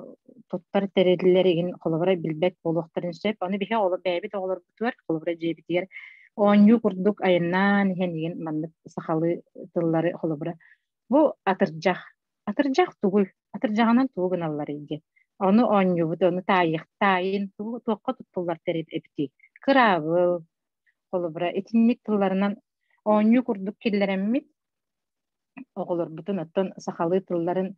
туттар тэриллэр игин холобура билбэт буолуохтарын сөп. Ону биһи оҕолор бэйэбит оҕолорбутугар, холобура дьиэбитигэр оонньуу курдук айаннаан иһэн игин маннык сахалыы тыллары холобура бу атырдьах. Атырдьах тугуй? Атырдьаҕынан тугу гыналларый диэн. Ону оонньуубут, ону таайых, таайын тугу туохха туттуллар тэрил эбитий? Кыраабыл, холобура итинник тылларынан оонньуу курдук киллэрэммит оҕолорбутун оттон сахалыы тылларын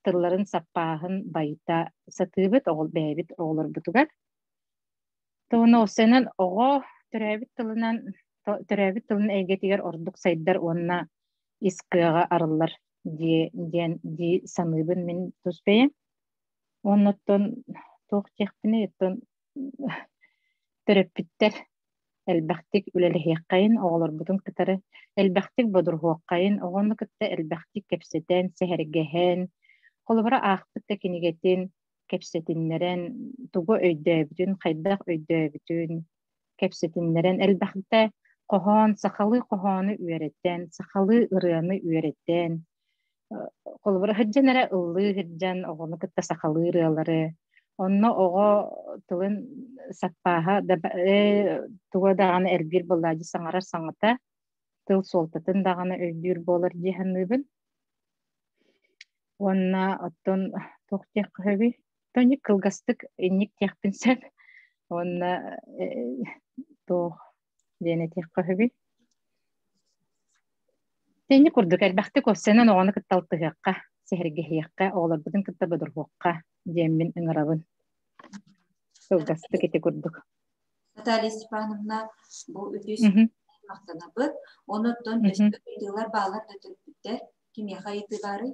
тылларын саппааһын байыта сатыыбыт оҕол бэйэбит оҕолорбутугар. Туһуна уопсайынан оҕо төрөөбүт тылынан төрөөбүт тылын эйгэтигэр ордук сайдар уонна ис кыаҕа арыллар дии диэн дии саныыбын мин тус бэйэм. Уонна оттон туох диэхпиний оттон төрөппүттэр элбэхтик үлэлэһиэххэйин, оҕолорбутун кытары элбэхтик бодоруһуоххайын, оҕону кытта элбэхтик кэпсэтэн, сэһэргэһэн, холобура аахпыт да кинигэтин кэпсэтиннэрэн, тугу өйдөөбүтүн, хайдах өйдөөбүтүн кэпсэтиннэрэн, элбэхтэ хоһоон, сахалыы хоһоону үөрэтэн, сахалыы ырыаны үөрэтэн, холобура сылдьан эрэ ыллыы сылдьан оҕону кытта сахалыы ырыалары онно оҕо тылын саппааһа да туга даҕаны элбиир буоллаадьы саҥарар саҥата тыл суолтатын даҕаны өйдүүр буолар дии саныыбын уонна оттон туох диэххэ сөбүй тонник кылгастык инник диэхпин сөп уонна туох диэн этиэххэ сөбүй Тэнни курдук элбэхтик уопсайынан оҕону кытта алтыһыахха, сэһэргэһиэххэ, оҕолорбутун кытта бодоруһуохха диэммин ыҥырабын. Кылгастык ити курдук. Наталья Степановна, бу үтүс махтанабыт. Онуттан өссө ыйытыылар баалар да төрөппүттэр. Кимиэхэ ыйытыы баарый?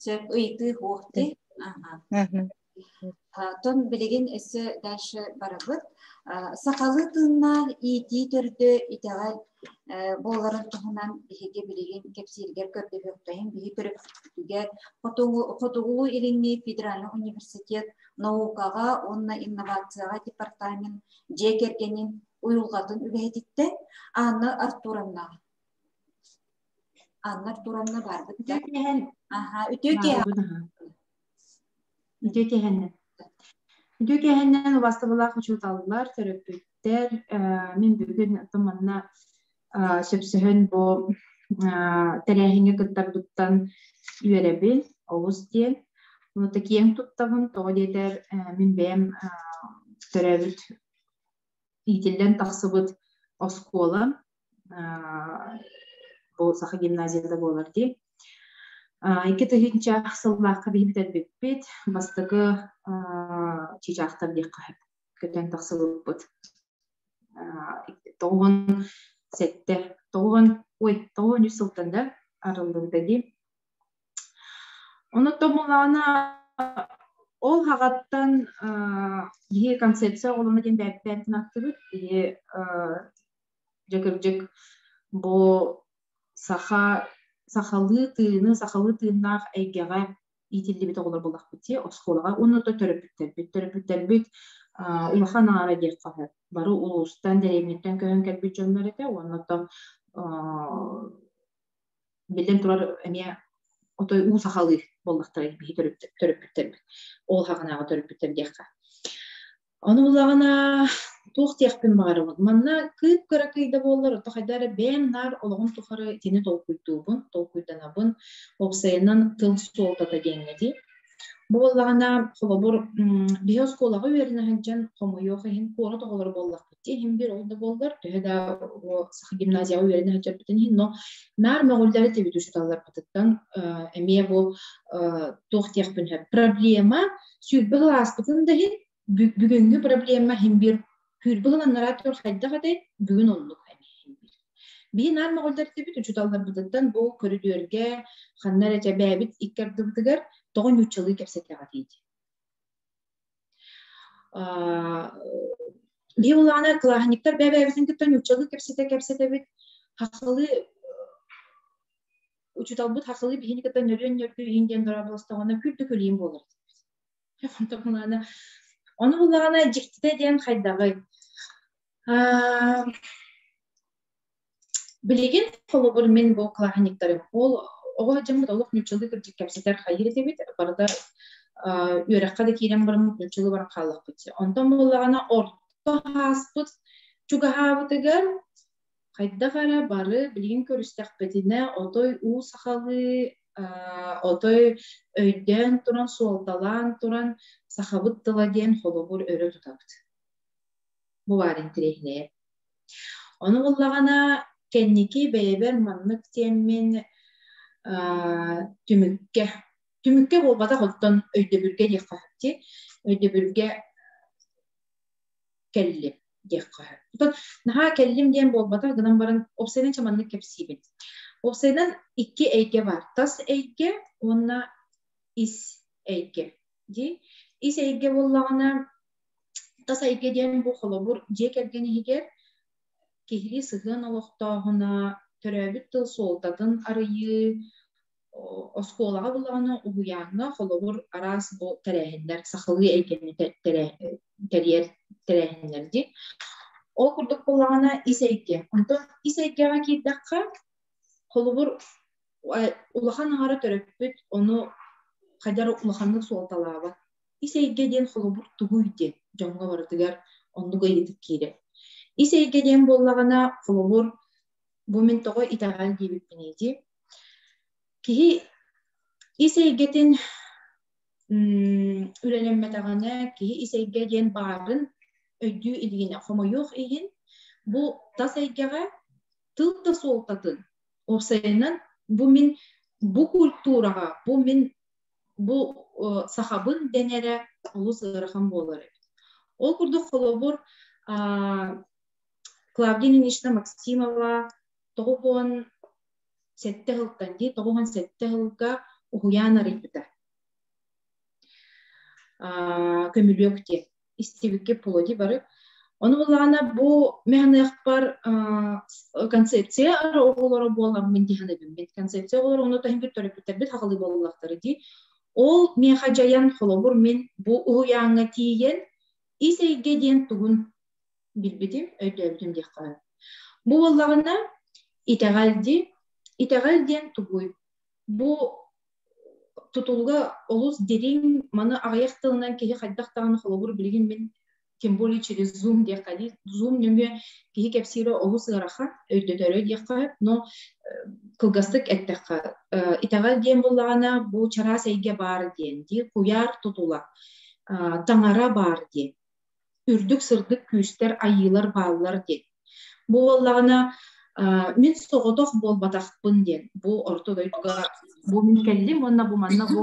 Сөп ыйытыы суох дии. Тон билигин өссө дальше барабыт. Сахалыы тыыннаах иитии төрдө итэҕэл буоларын туһунан биһиги билигин кэпсииргэр көрдөһүөхтэһин биһи төрөппүтүгэр Хотугулуу-Илиҥҥи федеральнай университет наукаҕа уонна инновацияҕа департамент дьиэ кэргэнин уйулҕатын үлэһититтэн Анна Артуровна Анна Артуровна баарбыт да? Аха, үтүө киэһэ. Үтүө киэһэннэн. Үтүө киэһэннэн убастабылаах учууталлар, төрөппүттэр, мин бүгүн манна сөпсөһөн бу тэрээһиҥҥэ кыттарбыттан үөрэбин, олус диэн. Ону киэҥ туттабын, тоҕо диэтэр мин бэйэм төрөөбүт иитиллэн тахсыбыт оскуолам бу Саха гимназията буолар дии. 2000 сыллаахха биһи бүтэрбиппит. Бастакы чыычаахтар диэххэ сөп. Көтөн тахсыбыппыт. 97, 90, ой, 93 сылтан да арыллыбыта дии. Ону тобулаана ол хаҕаттан киһи концепция оҕолоно диэн бэйэбитин аттыбыт. Киһи Дьэ кырдьык бу саха сахалыы тыыны, сахалыы тыыннаах эйгэҕэ иитиллибит оҕолор буоллахпыт дии оскуолаҕа уонна то төрөппүттэрбит. Төрөппүттэрбит улахан аҥаара диэххэ сөп. Бары улуустан, дэриэбинэттэн көһөн кэлбит дьоннор этэ уонна то биллэн турар эмиэ отой уу сахалыы буоллахтара биһи төрөппүттэрбит. Ол хаҕынааҕы төрөппүттэр диэххэ. Ону булаҕына туох диэхпин баҕарабын. Манна кыып-кыракый да буоллар, ото хайда эрэ бэйэм наар олоҕум тухары итини толкуйдуубун, толкуйданабын. Уопсайынан тыл суолтата диэҥҥэ дии. Бу буоллаҕына, холобур, биһи оскуолаҕа үөрэнэ сылдьан хомойуох иһин куорат оҕолоро буоллахпыт дии, иһин биир ол да буоллар, төһө да саха гимназияҕа үөрэнэ сылдьарбытын иһин, но наар мөҕүллэр этибит учууталларбытыттан эмиэ бу туох диэхпин сөп, проблема 20 сыл ааспытын да иһин бүгүҥҥү проблема иһин биир 20 сыл анараа тур хайдах этэй, бүгүн оннук эмиэ иһин биир. Биһи наар мөҕүллэр этибит учууталларбытыттан бу көрүдүөргэ ханна эрэ бэйэбит икки ардыбытыгар тоҕо нууччалыы кэпсэтэҕитий диэн. Биһи улаана кылааһынньыктар бэйэ-бэйэбитин кытта нууччалыы кэпсэтэ-кэпсэтэбит, хахалыы учууталбыт хахалыы биһини кытта нөрүөн нөргүү иһин диэн дорооболостоҕуна күрдүк күлүүм буолар диэбит. Ону буллаҕына дьиктитэ диэн хайдаҕый? Билигин холобур мин бу кылааһынньыктарым ол оҕо дьоммут олох нууччалыы кырдьык кэпсэтэр хайыыр этибит, барыта үөрэххэ да киирэн бараммыт нууччалыы баран хааллахпыт. Онтон буоллаҕына орто ааспыт чугаһаабытыгар хайдах эрэ бары билигин көрүстэхпитинэ отой уу сахалыы отой өйдөөн туран суолталаан туран сахабыт тыла диэн холобур өрө тутабыт. Бу баар интэриэһинэйэ. Ону буллаҕына кэнники бэйэбэр маннык диэммин түмүккэ түмүккэ буолбатах оттон өйдөбүлгэ диэххэ сөп дии. Өйдөбүлгэ кэллим диэххэ сөп. Оттон наһаа кэллим диэн буолбатах гынан баран уопсайынан чэ маннык кэпсиибин. Уопсайынан икки эйгэ баар. Тас эйгэ уонна ис эйгэ дии. Ис эйгэ буоллаҕына Тас эйгэ диэн бу холобур дьиэ кэргэн иһигэр киһилии сыһыан олохтооһуна, төрөөбүт тыл суолтатын арыйыы, оскуолаҕа буллаҕына уһуйааҥҥа холобур араас бу тэрээһиннэр сахалыы эйгэни тэрийэр тэрээһиннэр дии. Ол курдук буоллаҕына ис эйгэ. Онтон ис эйгэҕэ киирдэххэ, холобур улахан аҥара төрөппүт ону хайдах улаханнык суолталаабат. Ис эйгэ диэн холобур тугуй диэн дьоҥҥо барытыгар оннук ыйытык киирэр. Ис эйгэ диэн буоллаҕына, холобур, бу мин тоҕо итэҕэл диэбиппиний дии. Киһи ис эйгэтин үлэлэммэтэҕинэ, киһи ис эйгэ диэн баарын өйдүү илигинэ, хомойуох иһин, бу тас эйгэҕэ тыл да суолтатын, уопсайынан бу мин бу культураҕа, бу мин бу сахабын дэнэрэ олус ыарахан буолар эбит. Ол курдук холобур Клавдия Ильинична Максимова 97 сылтан дии 97 сылга уһуйаан арыйбыта. Көмүлүөк диэн истибиккэ плоди бары. Ону буллаҕына бу механыахпар концепция оҕолоро буоламмын дии саныыбын. Мин концепция оҕолоро ону таһын бір төрөппүттэрбит хахалыы буоллахтара дии. Ол миэхэ дьайан холобур мин бу уһуйааҥҥа тиийэн ис эйгэ диэн тугун билбитим, өйдөөбүтүм диэххэ сөп. Бу буоллаҕына итэҕэл дии. Итэҕэл диэн тугуй? Бу тутулуга олус дириҥ, маны аҕыйах тылынан киһи хайдах даҕаны холобур билигин мин тем более через Zoom диэххэ дии. Zoom нөҥүө киһи кэпсиирэ олус ыарахан, өйдөтөрө диэххэ сөп, но кылгастык эттэххэ, итэҕэл диэн буоллаҕына бу чараас эйгэ баар диэн дии, куйаар тутула, таҥара баар диэн үрдүк сырдык күүстэр айыылар бааллар диэн. Бу буоллаҕына мин соҕотох буолбатахпын диэн бу орто дойдуга бу мин кэллим уонна бу манна бу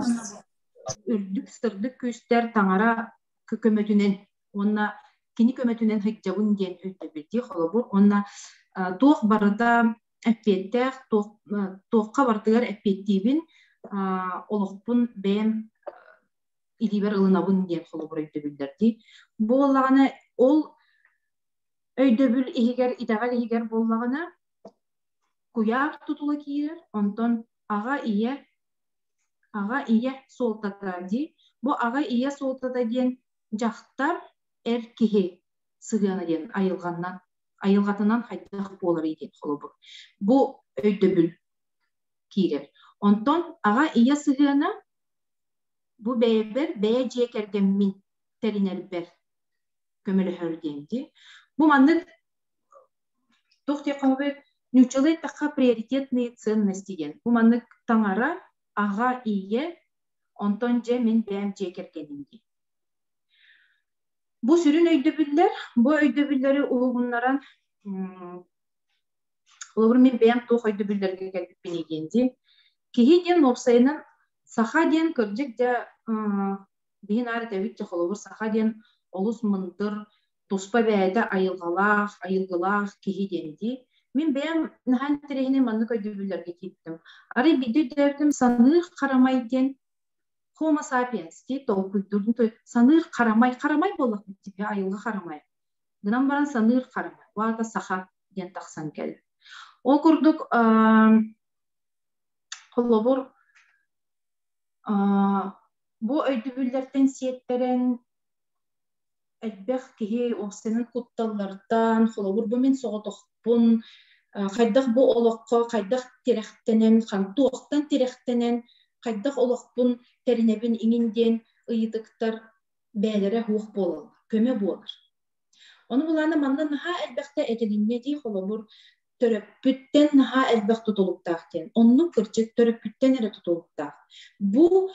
үрдүк сырдык күүстэр таҥара көмөтүнэн уонна кини көмөтүнэн сылдьабын диэн өйдөбүл дии холобур уонна туох барыта эппиэттээх туохха барытыгар эппиэттиибин олохпун бэйэм илиибэр ылынабын диэн холобур өйдөбүллэр дии. Бу буоллаҕына ол өйдөбүл иһигэр итэҕэл иһигэр буоллаҕына куйаар тутула киирэр, онтон аҕа ийэ аҕа ийэ суолтата дии. Бу аҕа ийэ суолтата диэн дьахтар эр киһи сыһыана диэн айылҕаннан айылҕатынан хайдах буоларый диэн холобур. Бу өйдөбүл киирэр. Онтон аҕа ийэ сыһыана Бу бэйэбэр бэйэ дьиэ кэргэммин тэринэрбэр көмөлөһөр диэн дии. Бу маннык туох диэххэ сөбүй нууччалыы эттэххэ приоритетные ценности диэн. Бу маннык таҥара, аҕа, ийэ, Онтон дьэ мин бэйэм дьиэ кэргэним дии. Бу сүрүн өйдөбүллэр, бу өйдөбүллэри уһугуннаран холобур мин бэйэм туох өйдөбүллэргэ кэлбиппиний диэн дии. Киһи диэн уопсайынан саха диэн кырдьык дьэ биһи наар этэбит дьэ холобур саха диэн олус мындыр, туспа бэйэтэ айылҕалаах, айылгылаах киһи диэн дии. Мин бэйэм наһаа интэриэһинэй маннык өйдөбүллэргэ киирдим. Арай биирдэ өйдөөбүтүм саныыр харамай диэн Homo sapiens дии толкуйдуурун саныыр харамай, харамай буоллахпыт дии, айылҕа харамай. Гынан баран саныыр харамай, ол саха диэн тахсан кэлэр. Ол курдук холобур бу өйдөбүллэртэн сиэттэрэн элбэх киһи уопсайынан кутталлартан, холобур, бу мин соҕотохпун, хайдах бу олоххо хайдах тирэхтэнэн, туохтан тирэхтэнэн, хайдах олохпун тэринэбин иҥин диэн ыйытыктар бэйэлэрэ суох буолаллар, көмө буолар. Ону былаана манна наһаа элбэхтэ этилиннэ дии, холобур, төрөппүттэн наһаа элбэх тутулуктаах диэн. Оннук кырдьык төрөппүттэн эрэ тутулуктаах. Бу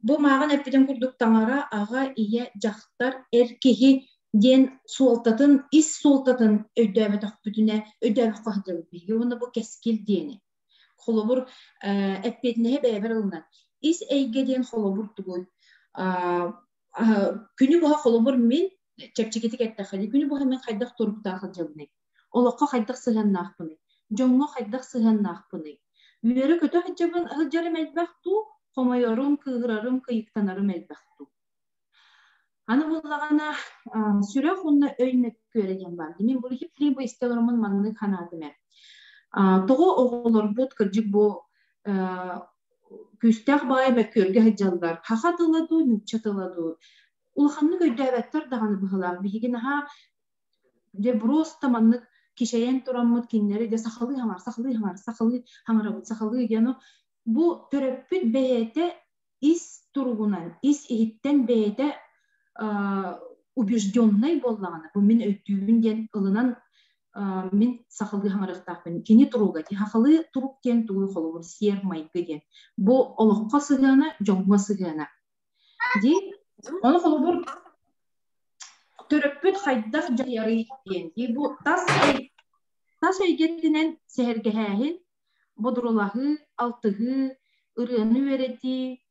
бу мааҕын эппитим курдук таҥара, аҕа, ийэ, дьахтар, эр киһи диэн суолтатын, ис суолтатын өйдөөбөтөхпүтүнэ, өйдөөбөххө сылдьабыт биһиги уонна бу кэскил диэни. Холобур, эппиэтинэһи бэйэбэр ылынан. Ис эйгэ диэн холобур тугуй? Күнү быһа холобур мин чэпчэкитик эттэххэ, күнү быһа мин хайдах туруктаах сылдьабыный? Олоххо хайдах сыһыаннаахпыный? Дьоҥҥо хайдах сыһыаннаахпыный? Үөрэ-көтө сылдьабын сылдьарым элбэх дуу, хомойорум, кыыһырарым, кыйыктанарым элбэх дуу? Аны буоллаҕына, сүрэх уонна өй мөккүөрэ диэн баар. Мин бу бу истэ олороммун маннык санаатым ээ. Тоҕо оҕолорбут кырдьык бу күүстээх баҕайы мөккүөргэ сылдьаллар. Саха тыла дуу, нуучча тыла дуу. Улаханнык өйдөөбөттөр даҕаны быһыылаах. Биһиги наһаа дьэ просто маннык кичэйэн тураммыт кинилэри дьэ сахалыы хаҥар, сахалыы хаҥар, сахалыы хаҥарабыт, сахалыы диэн бу төрөппүт бэйэтэ ис туругунан, ис иһиттэн бэйэтэ убежденнай буоллаҕына, бу мин өйдүүбүн диэн ылынан мин сахалыы хаҥарыахтаахпын. Кини туруга, сахалыы турук диэн тугуй холобур, сиэр-майгы диэн. Бу олоххо сыһыана, дьоҥҥо сыһыана. Дии, ону холобур төрөппүт хайдах дьайарый диэн. Дии, бу тас тас эйгэтинэн сэһэргэһээһин, бодурулаһыы, алтыһыы, ырыаны үөрэтии,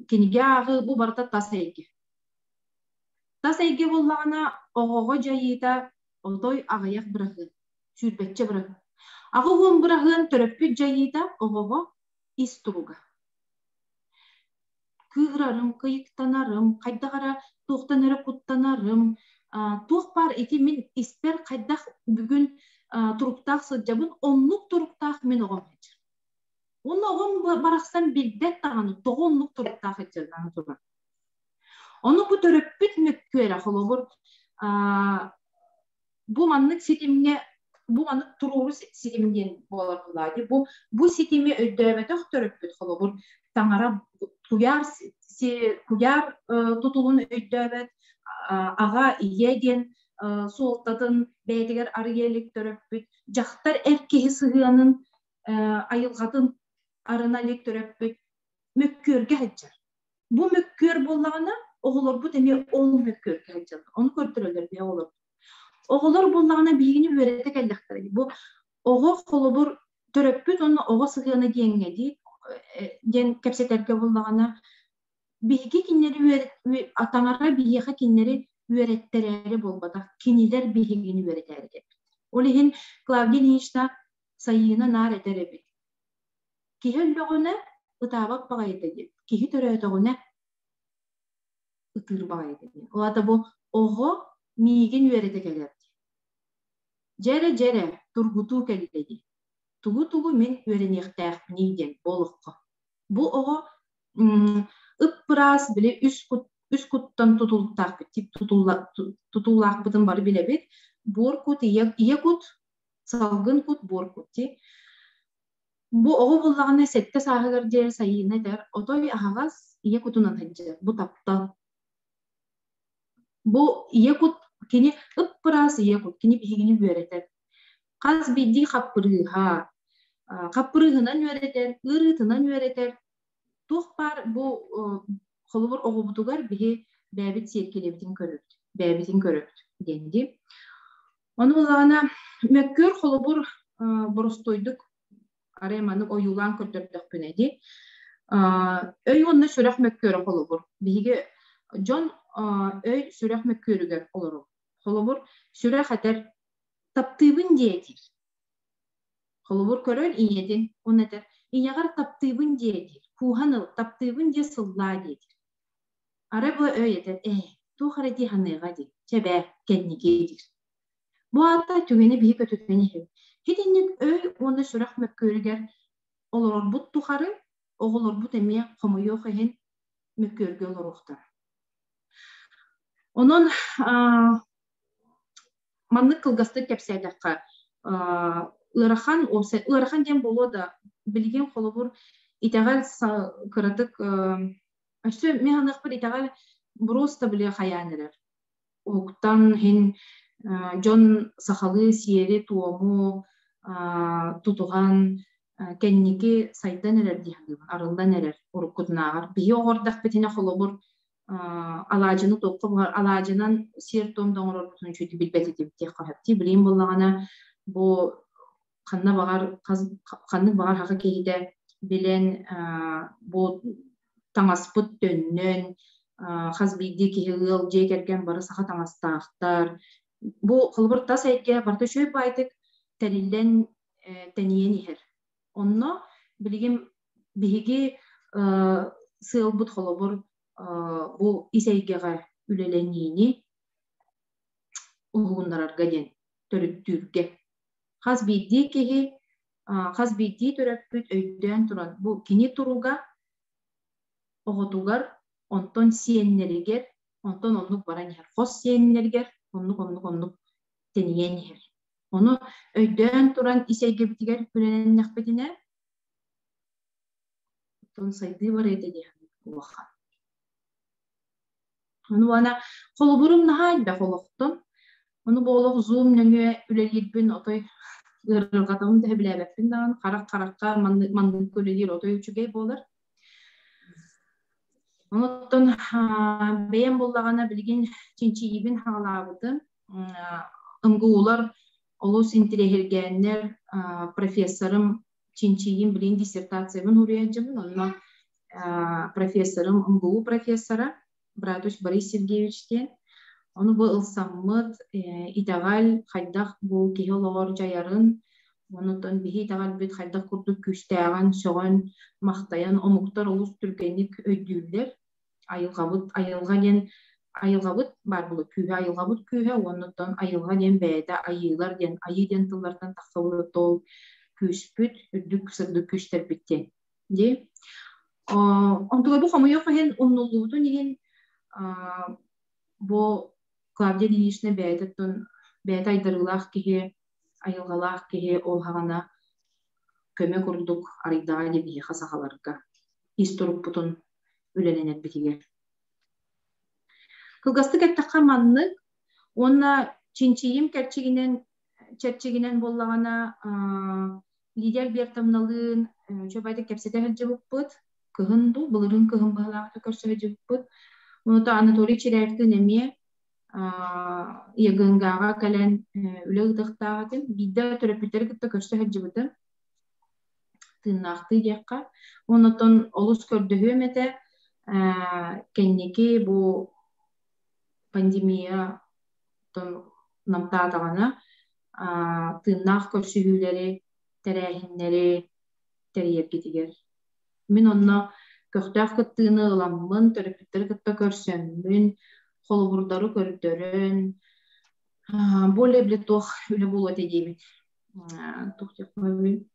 кинигэ ааҕыы бу барыта тас эйгэ. Тас эйгэ буоллаҕына оҕоҕо дьайыыта отой аҕыйах быраһыан, сүүрбэччэ быраһыан. 80 быраһыан төрөппүт дьайыыта оҕоҕо ис туруга. Кыыһырарым, кыйыктанарым, хайдах эрэ туохтан эрэ куттанарым, туох баар ити мин испэр хайдах бүгүн туруктаах сылдьабын, оннук туруктаах мин оҕом сылдьар. Уонна оҕом барахсан билбэт даҕаны тоҕо оннук туруктаах сылдьардаан турар. Ону бу төрөппүт мөккүөрэ холобур бу маннык ситимҥэ бу маннык туруору ситим диэн буолар булаа бу бу ситими өйдөөбөтөх төрөппүт холобур таҥара куйаар куйаар тутулун өйдөөбөт аҕа ийэ диэн суолтатын бэйэтигэр арыйа илик төрөппүт дьахтар эр киһи сыһыанын айылҕатын арына илик төрөппүт мөккүөргэ сылдьар Бу мөккүөр буоллаҕына, оҕолорбут эмиэ ол мөккүөргэ сылдьаллар. Ону көрдөрөллөр биһи оҕолор. Оҕолор буоллаҕына биһигини үөрэтэ кэллэхтэрэ. Бу оҕо холобур төрөппүт уонна оҕо сыһыана диэҥҥэ дии диэн кэпсэтэргэ буоллаҕына, биһиги кинилэри таҥара биһиэхэ кинилэри үөрэттэрээри буолбатах, кинилэр биһигини үөрэтээри кэлбиттэр. Ол иһин Клавдия Ильинична Сайыына наар этэр эбит. Киһи өллөҕүнэ ытаабат баҕайыта диэн, киһи төрөөтөҕүнэ ытыыр баҕайыта диэн. Ол аата бу оҕо миигин үөрэтэ кэлэр диэн. Дьэрэ дьэрэ тургутуу кэллэ дии. Тугу-тугу мин үөрэниэхтээхпиний диэн бу олоххо. Бу оҕо ып-ыраас били үс кут үс куттан тутулуктаахпыт тип тутуллаахпытын бары билэбит. Буор кут, ийэ, ийэ кут, салгын кут, буор кут дии. Бу оҕо буоллаҕына сэттэ сааһыгар диэри Сайыына этэр, отой аһаҕас ийэ кутунан сылдьар, бу таптал. Бу ийэ кут кини ып-ыраас ийэ кут, кини биһигини үөрэтэр. Хас биирдии хаппырыыһа, хаппырыыһынан үөрэтэр, ыарыытынан үөрэтэр. Туох баар бу холобур оҕобутугар биһи бэйэбит сиэркилэбитин көрөбүт, бэйэбитин көрөбүт диэн дии. Ону буллаҕына мөккүөр холобур боростуойдук арай маннык ойуулаан көрдөрдөхпүнэ дии. Өй уонна сүрэх мөккүөрэ холобур. Биһиги дьон өй сүрэх мөккүөрүгэр олорор. Холобур, сүрэх этэр таптыыбын диэ диир. Холобур, көрөр ийэтин уонна этэр ийэҕэр таптыыбын диэ диир. Кууһан ыл, таптыыбын диэ сыллаа диэтир. Арай бу өй этэр ээ, туох эрэ дии саныаҕа дии, чэ бээ, кэнники диир. Бу аата түгэни биһи көтүтэн иһэбит. Итинник өй уонна сүрэх мөккүөрүгэр олорорбут тухары оҕолорбут эмиэ хомойуох иһин мөккүөргэ олоруохтара. Онон маннык кылгастык кэпсээтэххэ, ыарахан ыарахан диэн буолуо да, билигин холобур итэҕэл кыратык өссө мин саныахпар итэҕэл просто били хайаан эрэр. Уһуктан иһин дьон сахалыы сиэри-туому тутуһан кэнники сайдан эрэр дии саныыбын, арыллан эрэр уруккутунааҕар. Биһи оҕордохпитинэ холобур алаадьыны туохха буһар алаадьынан сиэр-туом да оҥорорбутун үчүгэйдик билбэт этибит диэххэ сөп дии. Билигин буоллаҕына бу ханна баҕар ханнык баҕар саха киһитэ билэн бу таҥаспыт төннөн хас биирдии киһи ыал дьиэ кэргэн бары саха таҥастаахтар. Бу холобур тас эйгэ барыта үчүгэй баайдык тэриллэн тэнийэн иһэр. Онно билигин биһиги сыалбыт холобур бу ис эйгэҕэ үлэлэниини уһугуннарарга диэн төрүттүүргэ. Хас биирдии киһи, хас биирдии төрөппүт өйдөөн туран бу кини туруга оҕотугар, онтон сиэннэригэр, онтон оннук баран иһэр. Хос сиэннэригэр оннук оннук оннук тэнийэн иһэр. Ону өйдөөн туран ис эйгэбитигэр үлэлэннэхпитинэ, оттон сайдыы барыа диэн улахан. Ону уонна холобурум наһаа элбэх олохтон. Ону бу олох Zoom нөҥүө үлэлиирбин отой ыарырҕатабын да сөбүлээбэппин даҕаны харах-харахха маннык маннык үлэлиир отой үчүгэй буолар. Онуттан бэйэм буоллаҕына билигин чинчийиибин хаалаабытым. МГУлар олус интириэһиргээннэр профессорым чинчийиим билигин диссертациябын уруйааччыбын онно профессорым МГУ профессора Братуч Борис Сергеевич диэн ону бу ылсаммыт итэҕэл хайдах бу киһи олоҕор дьайарын онутон биһи итэҕэлбит хайдах курдук күүстээҕин сөҕөн махтайан омуктар олус түргэнник өйдүүллэр айылҕабыт айылҕа диэн айылҕабыт баар буолуо күүһэ айылҕабыт күүһэ уоннуттан айылҕа диэн бэйэтэ айыылар диэн айыы диэн тыллартан тахсыбыт ол күүспүт үрдүк сырдык күүстэрбит диэн дии онтуга бу хомойуох иһин умнуллубутун иһин бу Клавдия Ильинична бэйэтэ бэйэтэ айдарыылаах киһи айылҕалаах киһи ол хаҕана көмө курдук арыйдаҕа ини биһиэхэ сахаларга ис турукпутун үлэлэнэрбитигэр. Кылгастык эттэххэ маннык уонна чинчийим кэрчигинэн чэрчигинэн буоллаҕына Лидия Альбертовналыын үчүгэйдик кэпсэтэ сылдьыбыппыт. Кыһын дуу, былырыын кыһын быһыылаахтык көрсө сылдьыбыппыт. Онута Анатолий Чиряевтыын эмиэ ЕГНГ-ҕа кэлэн үлэ ыытыахтаах этим. Биирдэ төрөппүттэри кытта көрсө сылдьыбытым. Тыыннаахтыы диэххэ. Оннуттан олус көрдөһүөм этэ. Кэнники бу пандемия намтаатаҕына тыыннаах көрсүһүүлэри, тэрээһиннэри тэрийэргитигэр. Мин онно көхтөөх кыттыыны ыламмын, төрөппүттэри кытта көрсөммүн, холобурдары көрдөрөн, более бile туох үлэ буолуо этэ диэбит. Туох диэххэ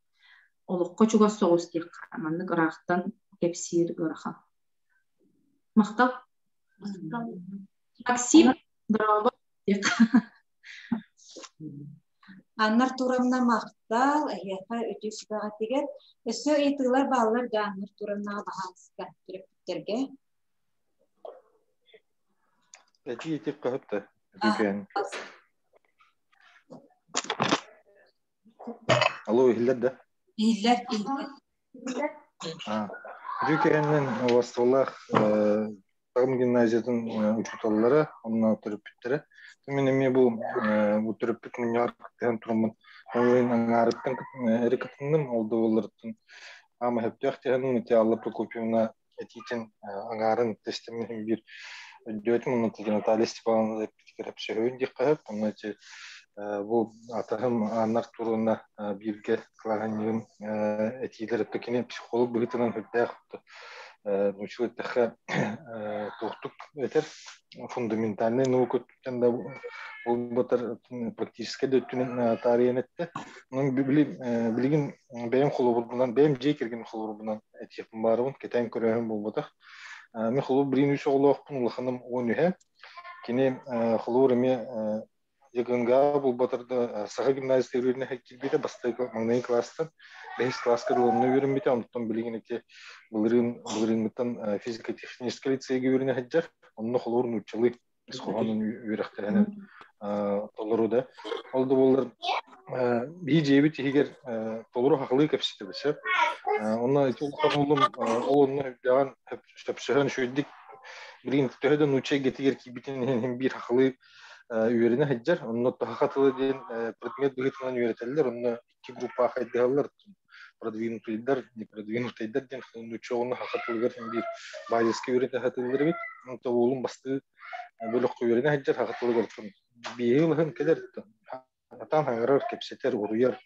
олоххо чугас соҕус диэххэ, маннык ыраахтан кэпсиир ыарахан. Махтал. Максим, дорообо. Анна Артуровна махтал, эһиэхэ үтүө сүбэҕитигэр. Өссө ыйытыылар бааллар да Анна Артуровнаҕа баһаалыста төрөппүттэргэ. Этии итик хаһыт да үтүкэн. Алло, иһиллэр да? Иһиллэр, иһиллэр. Үтүө убастабыллаах Саҕым гимназиятын учууталлара, онно төрөппүттэрэ. Мин эмиэ бу бу төрөппүт мунньаҕар кыттыһан тураммын, ол аҥаарыттан эрэ кытынным, ол да буолларыттан аама сөптөөх тиһэным ити Алла Прокопьевна этиитин аҥаарын тестэммин иһин биир өйдөөтүм, онно Наталья Степановна эппитигэр сөпсөһөбүн диэххэ сөп. Онно ити бу атаһым Анна Артуровна бииргэ кылааһынньыгым этиилэр өттө кини психолог быһыытынан сүрдээх научил эттэххэ туохтук этэр фундаментальнай наука өттүттэн да буолбатар практическай да өттүнэн таарыйан эттэ. Онон билигин бэйэм холобурбунан, бэйэм дьиэ кэргэним холобурбунан этиэхпин баарыбын, кэтээн көрөөһүн буолбатах. Мен холобур билигин үс оҕолоохпун, улаханым 13. Кини холобур эмиэ ЕГНГ булбатар да Саха гимназията үөрэнэ киирбитэ бастакы маҥнайгы класстан бэһис класска дылы үөрэммитэ онтон билигин ити былырыын былырыыҥҥыттан физико-техническэй лицейгэ үөрэнэ сылдьар онно холобур нууччалыы ис хоһоонун үөрэхтэринэн толору да ол да буоллар биһи дьиэбит иһигэр толору хахылыы кэпсэтибит сөп онно ити улахан уолум ол онно үрдэҕин сөпсөһөн үчүгэйдик билигин төһө да нуучча эйгэтигэр киирбитин иһин биир хахылыы үөрэнэ сылдьар. Онно Саха тыла диэн предмет быһыытынан үөрэтэллэр. Онно икки группаҕа хайдыһаллар. Продвинутыйдар, не продвинутыйдар диэн нуучча оҕону саха тылыгар биир базиска үөрэтэ сатыыллар эбит. Онто уолум бастыы бөлөххө үөрэнэ сылдьар саха тылыгар биэһи ылыһын кэлэр Атаан хаҥырар, кэпсэтэр, уруйар,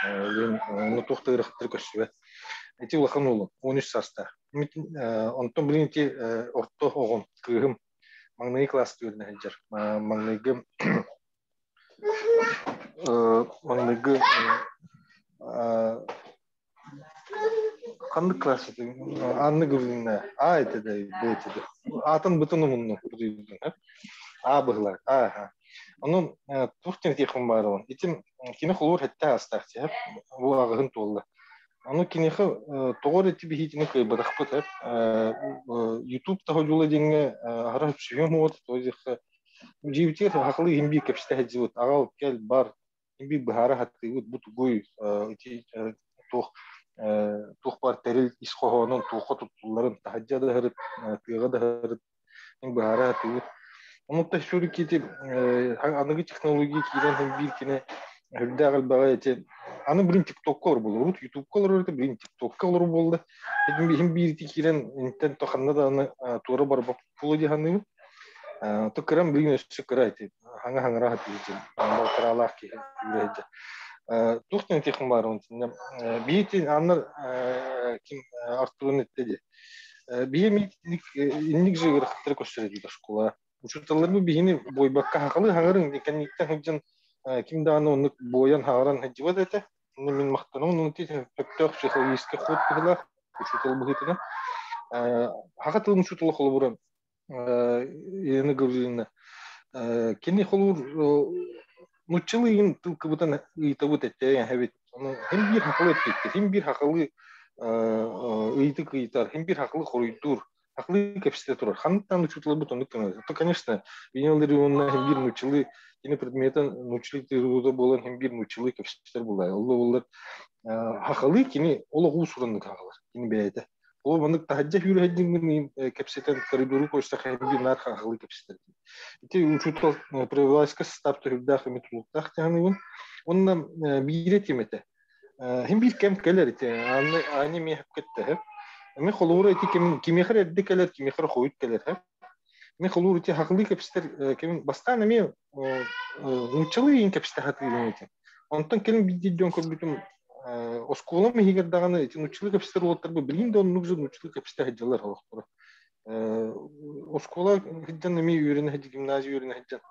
онно туох да ыарахаттары көрсүбэт. Ити улахан уолум, 13 саастаах. Онтон билин ити орто оҕом, кыыһым маҥнайгы кылааска үөрэнэ сылдьар. Маҥнайгы маҥнайгы ханнык класс это? Анна Гавриловна А это да, Б это да. Атын бытын умунну А быһылар. А, Онон туох диэн этиэхпин баарабын. Итим кини холуур хэттэ аастаах тиһэр. Бу аҕыһын туолла. Ону киниэхэ тоҕо эрэ ити биһиитини кыайбатахпыт эп. YouTube таһодьула диэҥҥэ аһара сөпсөһүөм уот, то диэххэ дьиибитигэр хахылыы иһин биир кэпсэтэ сылдьыбыт. Аҕал кэл бар биир быһаара сатыыбыт бу тугуй ити туох туох баар тэрил ис хоһоонун туохха туттулларын таһырдьа да сырыт тыаҕа да сырыт быһаара сатыыбыт онуттан сүрүк ити аныгы технология киирэн иһэн биир кини үрдээх элбэҕи ити аны билин тиктокка олор буолла урут ютубка олорор этэ билин тиктокка олорор буолла иһин биир ити киирэн интэн то ханна да аны туора барбат буолуо дии саныыбын то кырам билин өссө кыра ити хаҥа хаҥыра сатыыр балтараалаах киһи үүрэ туох диэн этиэхпин баарыбын биити аннар ким Артурун этте дии биһи инник же ыарахаттары көрсөр эбит оскуола учууталларбыт биһини буойбакка хахалы хаҥырыҥ кэнниттэн сылдьан ким даҕаны оннук буойан хаҕаран сылдьыбат этэ мин махтанабын онно сөптөөх психологическай ход быһыылаах учуутал быһыытынан хаха тылын учуутала холобура Елена Гавриловна кини холуур нуччалыы игин тыл кыбытан ыйытабыт эттээн эбит ону хим биир хахалы эппиттэр хим биир хахалы ыйытык ыйытар хим биир хахалы хоруйдуур хахалы кэпсэтэ турар ханныктан учууталбыт оннук гынар то конечно Елена Ларионовна хим биир нуччалыы кини предметин нуччалыы тыырыыта буолан хим биир нуччалыы кэпсэтэр буолай ол буоллар хахалы кини олох уус-ураннык хаалар кини бэйэтэ Ол маннык таһырдьа сүүрэһэйдиҥмин кэпсэтэн коридору көрсөххө биир наар хаахылыы кэпсэтэр. Ити учуутал преподавательскай состав төрүрдээх эми тулуктаах дьаһаныыбын. Уонна биире тим этэ. Хим биир кэм кэлэр ити аны ани миэхэ кэттэ. Эми холуура ити ким кимиэхэ эрдэ кэлэр, кимиэхэ хойут кэлэр. Эми холуур ити хахылыы кэпсэтэр ким бастаан эмиэ нууччалыы иин кэпсэтэ сатыырым ити. Онтон кэлин биирдии дьон көрбүтүм оскуолам иһигэр даҕаны ити нууччалыы кэпсэтэр уолаттарбы билигин да оннук же нууччалыы кэпсэтэ сылдьаллар олохторо. Оскуола сылдьан эмиэ үөрэнэ сылдьан гимназия үөрэнэ сылдьан.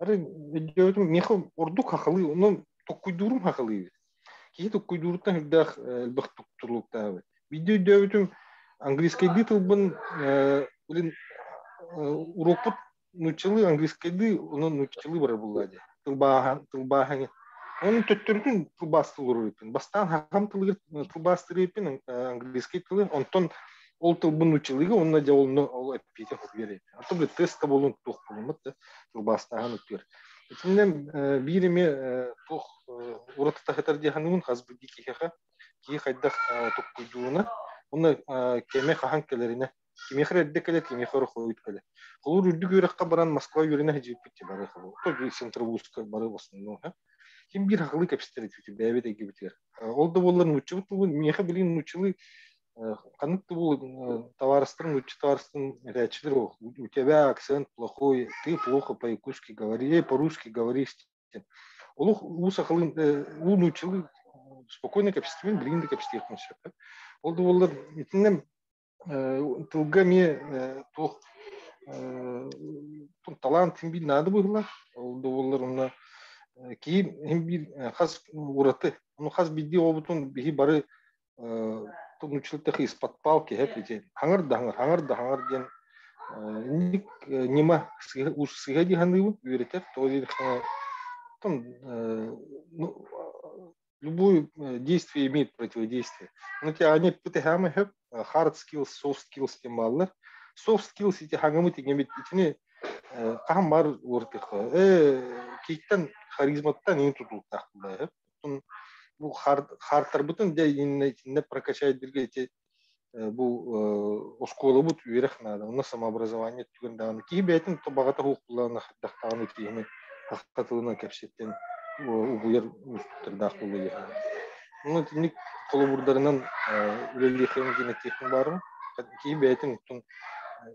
Ары өйдөөбүтүм миэхэ ордук хахалыы, онон токкуйдуурум хахалыы эбит. Киһи токкуйдууруттан сүрдээх элбэх туруктаах эбит. Биирдэ өйдөөбүтүм английскайдыы тылбын блин уруокпут нууччалыы английскайдыы онон нууччалыы барар буолла дии тылбааһан тылбааһаҥы Onun төттөрүтүн тылбаастыыр Бастаан хахам тылыгар тылбаастыыр английский тылы, онтон ол тылбын нууччалыыга уонна дьэ онно ол эппиэтэ хоруйар эбит. Антон били тест да буолун туох буолуммут да тылбаастааһын үттүгэр. Итиннэ биир эмиэ туох уратыта сытар дии саныыбын хас биирдии киһиэхэ киһи хайдах токкуйдууна. Онно кеме хаһан кэлэринэ кимиэхэ эрдэ кэлэр, кимиэхэ хойут кэлэр. Холуур үрдүк үөрэххэ баран Москва үөрэнэ сылдьыбыппыт бары холуур. То центровузка бары в основном. Ким биир хахылыы кэпсэтэр этибит бэйэбит эйгэбитигэр. Ол да буоллар нууччабыт тылын миэхэ билигин нууччалыы ханнык да бу товарыстарын нуучча товарыстарын этээччилэр у тебя акцент плохой, ты плохо по-якутски говори, по-русски говоришь. Олох уу сахалыы уу нууччалыы спокойно кэпсэтибин, билигин да кэпсэтиэхпин сөп. Ол да буоллар итиннэ тылга эмиэ туох талаан син биир наада быһыылаах. Ол да буоллар онно киһи син биир хас ураты, ону хас биирдии оҕобутун биһи бары нууччалыы из-под палки эти хаҥыр да хаҥыр, хаҥыр да хаҥыр диэн инник ньыма сыһа дии саныыбын үөрэтэр. Тоҕо диэтэххинэ ну, любое действие имеет противодействие. Ну, те они пытыхамы хөп hard skills, soft skills диэн бааллар. Soft skills ити хаҥамыт иҥэмит итини хаһан бар ууртыха кииттэн харизматтан иин тутулуктаах буолла бу хартарбытын дьэ итиннэ прокачать диргэ ити бу оскуолабыт үөрэх наада онно самообразование түгэн даҕаны киһи бэйэтин баҕата хуохпулаана хайдахтаҕына киһини хахха тылынан кэпсэттэн угуйар уустуктардаах буолуо диэхин. Онно итинник холобурдарынан үлэлиэхин диэн этиэхпин баарым. Киһи бэйэтин оттон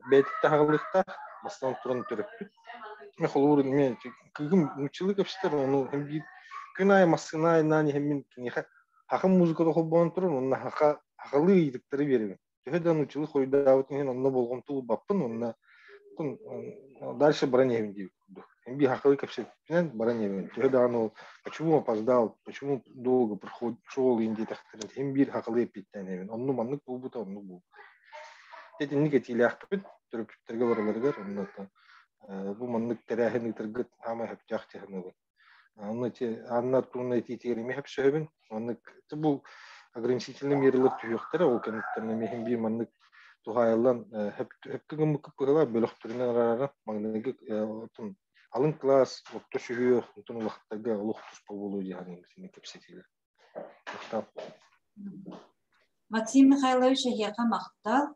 бэйэтиттэн хаҕылыахтаах, бастаан туран төрөппүт. Мен холобур мен кыыһым нууччалыы кэпсэтэр, ону биир күн аайы массыына айнаан иһэммин киниэхэ хахым музыката холбоон турар, онно хаха хахалыы ыйытыктары биэрэбин. Төһө да нууччалыы хоруйдаабытын иһин онно болҕомто уурбаппын, онно дальше баран иһэбин диэбит курдук. Биир хахалыы кэпсэппинэн баран иһэбин. Төһө даҕаны ол почему опоздал, почему долго пришел иин диэтэхтэрин иһин биир хахалыы эппиэттээн иһэбин. Онну маннык буолбута, оннук буолбута. Итинник этиилээхпит төрөппүттэргэ барыларыгар онно бу маннык тэрээһин ыытаргыт хаамай сөптөөх дии Онно ити Анна Артуровна этиитигэр эмиэ сөпсөһөбүн. Маннык бу ограничительный мералар түһүөхтэрэ, ол кэнниттэн эмиэ иһин биир маннык туһаайыллан хөпкө гыммыкка быһыылаах бөлөхтөрүнэн арааран маҥнайгы алын кылаас орто сүһүөх онтон улахаттарга олох туспа буолуо дии саныыбын итинник кэпсэтиилэр. Махтал. Максим Михайлович эһиэхэ махтал.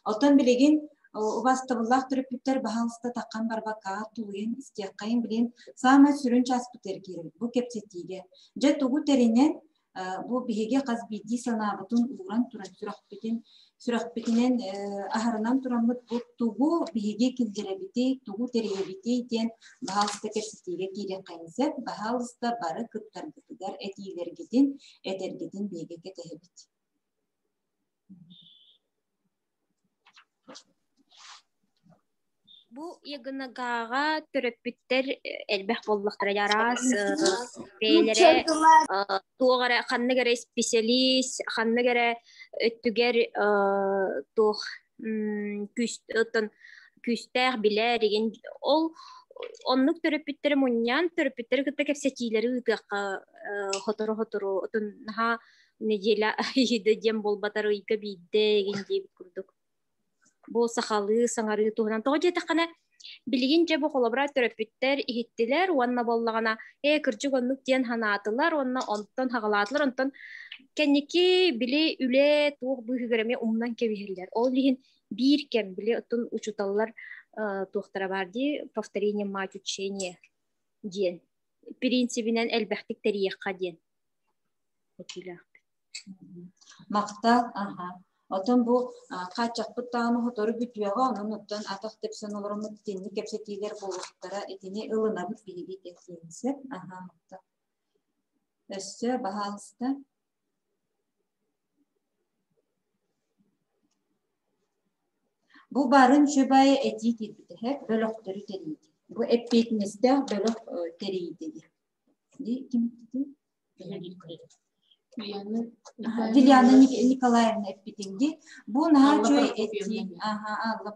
Оттон билигин убастабыллаах төрөппүттэр баһаалыста таххан барбакка тулуйан истиэххэйин билин саамай сүрүн чааспытыгар киирэбит бу кэпсэтиигэ. Дьэ тугу тэринэн бу биһиги хас биирдии санаабытын ууран туран сүрэхпитин сүрэхпитинэн аһарынан тураммыт бу тугу биһиги киллэрэбитий, тугу тэрийэбитий диэн баһаалыста кэпсэтиигэ киириэххэйин сөп. Баһаалыста бары кыттаргытыгар этиилэргитин, этэргитин биһиги кэтэһэбит. Бу ЕГНГ-ҕа төрөппүттэр элбэх буоллахтара араас бэйэлэрэ туох эрэ ханнык эрэ исписэлиис, ханнык эрэ өттүгэр туох күүс оттон күүстээх билэр игин ол оннук төрөппүттэри мунньан төрөппүттэри кытта кэпсэтиилэри ыытыахха сотору-сотору отун наһаа неделя иһидэ диэн буолбатар ыйга биирдэ игин диэбит курдук бу сахалыы саҥарыы туһунан тоҕо диэтэххинэ билигин дьэ бу холобура төрөппүттэр иһиттилэр уонна буоллаҕына ээ кырдьык оннук диэн санаатылар уонна онтон хаҕалаатылар онтон кэнники били үлэ туох быыһыгар эмиэ умнан кэбиһэллэр ол иһин биир кэм били оттон учууталлар туохтара баар дии повторение мать учение диэн принцибинэн элбэхтик тэрийиэххэ диэн этиилээхпит. Махтал, аха. Оттон бу хааччахпыт даҕаны сотору бүтүөҕэ, онон оттон атах тэпсэн олороммут итинник кэпсэтиилэр буолуохтара, итини ылынабыт биһиги диэн сөп. Аха, махтал. Өссө, баһаалыста. Бу барын үчүгэй этии киирбитэ, бөлөхтөрү тэрийди. Бу эппиэтинэстээх бөлөх тэрийди. Ким Вилиана Николаевна эппитин дии. Бу наһаа үчүгэй этии. Аха, Алла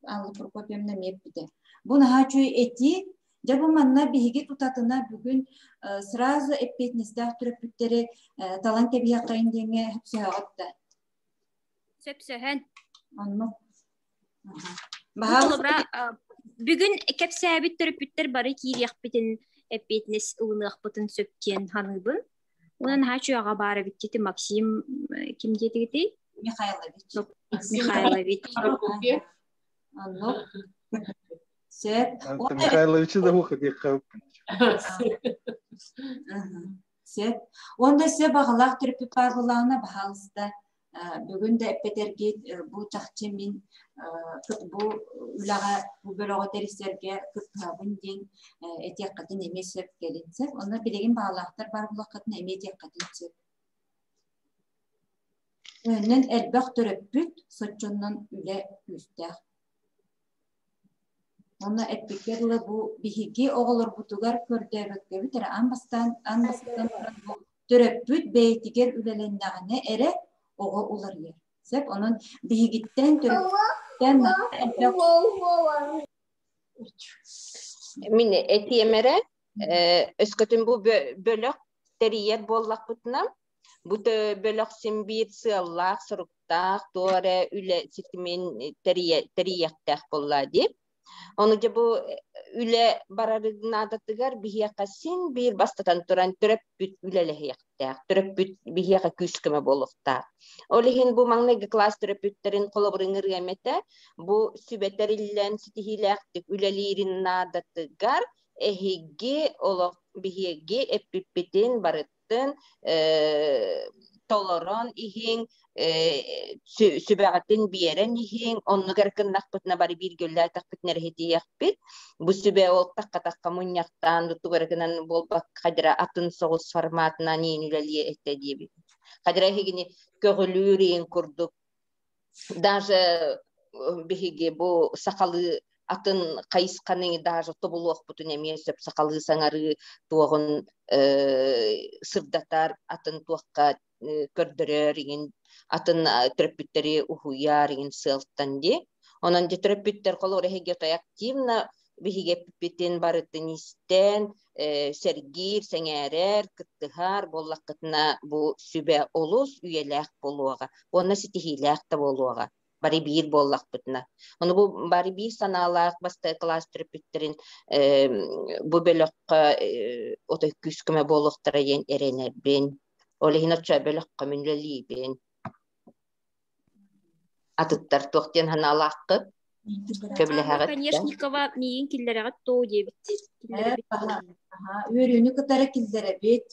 Алла Прокопьевна эмиэ эппитэ. Бу наһаа үчүгэй этии. Дьэ бу манна биһиги тутатына бүгүн сразу эппиэтинэстээх төрөппүттэри талан кэбиһиэххэйин диэҥҥэ сөпсөһөҕүт да? Сөпсөһөн. Оннук. Холобура, бүгүн кэпсээбит төрөппүттэр бары киириэхпитин, эппиэтинэс ылыныахпытын сөп диэн саныыбын. Онон наһаа үчүгэйгэ баар эбит дии Максим ким диэтигитий? Михайлович. Михайлович. Прокопьев. Оннук. Сөп. Михайловичы да уха диэххэ Сөп. Уонна сөп аҕалаах төрөппүт баар буоллаҕына, баһаалыста, бүгүн да эппэтэргит бу чахчы мин бу үлэҕэ, бу бөлөҕү тэрийсэргэ кыттыһабын диэн этиэххитин эмиэ сөп кэлин сөп. Онно билигин баҕалаахтар баар буоллаххытына эмиэ этиэххитин сөп. Өннөн элбэх төрөппүт соччоннон үлэ күүстээх. Онно эппиккэ дылы бу биһиги оҕолорбутугар көрдөөбөккөбүт эрэ аан бастаан аан бастатан туран бу төрөппүт бэйэтигэр үлэлэннэҕинэ эрэ оҕо уларыйар. Сөп онон биһигиттэн төрөппүттэн элбэх Мин этиэм эрэ, өскөтүн бу бөлөх тэрийэр буоллахпытына, Бу бөлөх син биир сыаллаах, соруктаах, туох эрэ үлэ ситимин тэрийиэхтээх буолла дии. Ону дьэ бу үлэ барарын наадатыгар биһиэхэ син биир бастатан туран төрөппүт үлэлэһиэхтээх, төрөппүт биһиэхэ күүс-көмө буолуохтаах. Ол иһин бу маҥнайгы кылаас төрөппүттэрин холобурун ырыам этэ, бу сүбэ тэриллэн ситиһиилээхтик үлэлиирин наадатыгар эһиги олох биһиги эппиппитин барытын толорон иһиҥ, сүбэҕитин биэрэн иһиҥ, оннук эрэ гыннахпытына бары бииргэ үлэлээтэхпитинэ эрэ иһитиэхпит. Бу сүбэ ол тахха-тахха мунньахтаан, тугу эрэ гынан буолбакка хадьара атын соҕус форматынан иин үлэлиэ этэ диэбит. Хадьара эһигини көҕүлүүр иин курдук даже биһиги бу сахалыы атын хайысханы даже тобулуохпутун эмиэ сөп сахалыы саҥарыы туоҕун сырдатар атын туохха көрдөрөр иҥин атын төрөппүттэри уһуйар иҥин сыалтан дии онон дьэ төрөппүттэр холобура эһиги отой активно биһиги эппиппитин барытын истэн сэргиир, сэҥээрэр, кыттыһар буоллаххытына бу сүбэ олус үйэлээх буолуоҕа уонна ситиһиилээх да буолуоҕа бары биир буоллахпытына. Ону бу бары биир санаалаах бастакы кылаас төрөппүттэрин бу бөлөххө отой күүс-көмө буолуохтара диэн эрэнэбин. Ол иһин оччо бөлөххө мин үлэлиибин. Атыттар туох диэн санаалааххыт? Көбүлэһэҕит да? Конешникова миигин киллэрэҕит доо диэбит. Киллэрэбит. Үөрүүнү кытары киллэрэбит.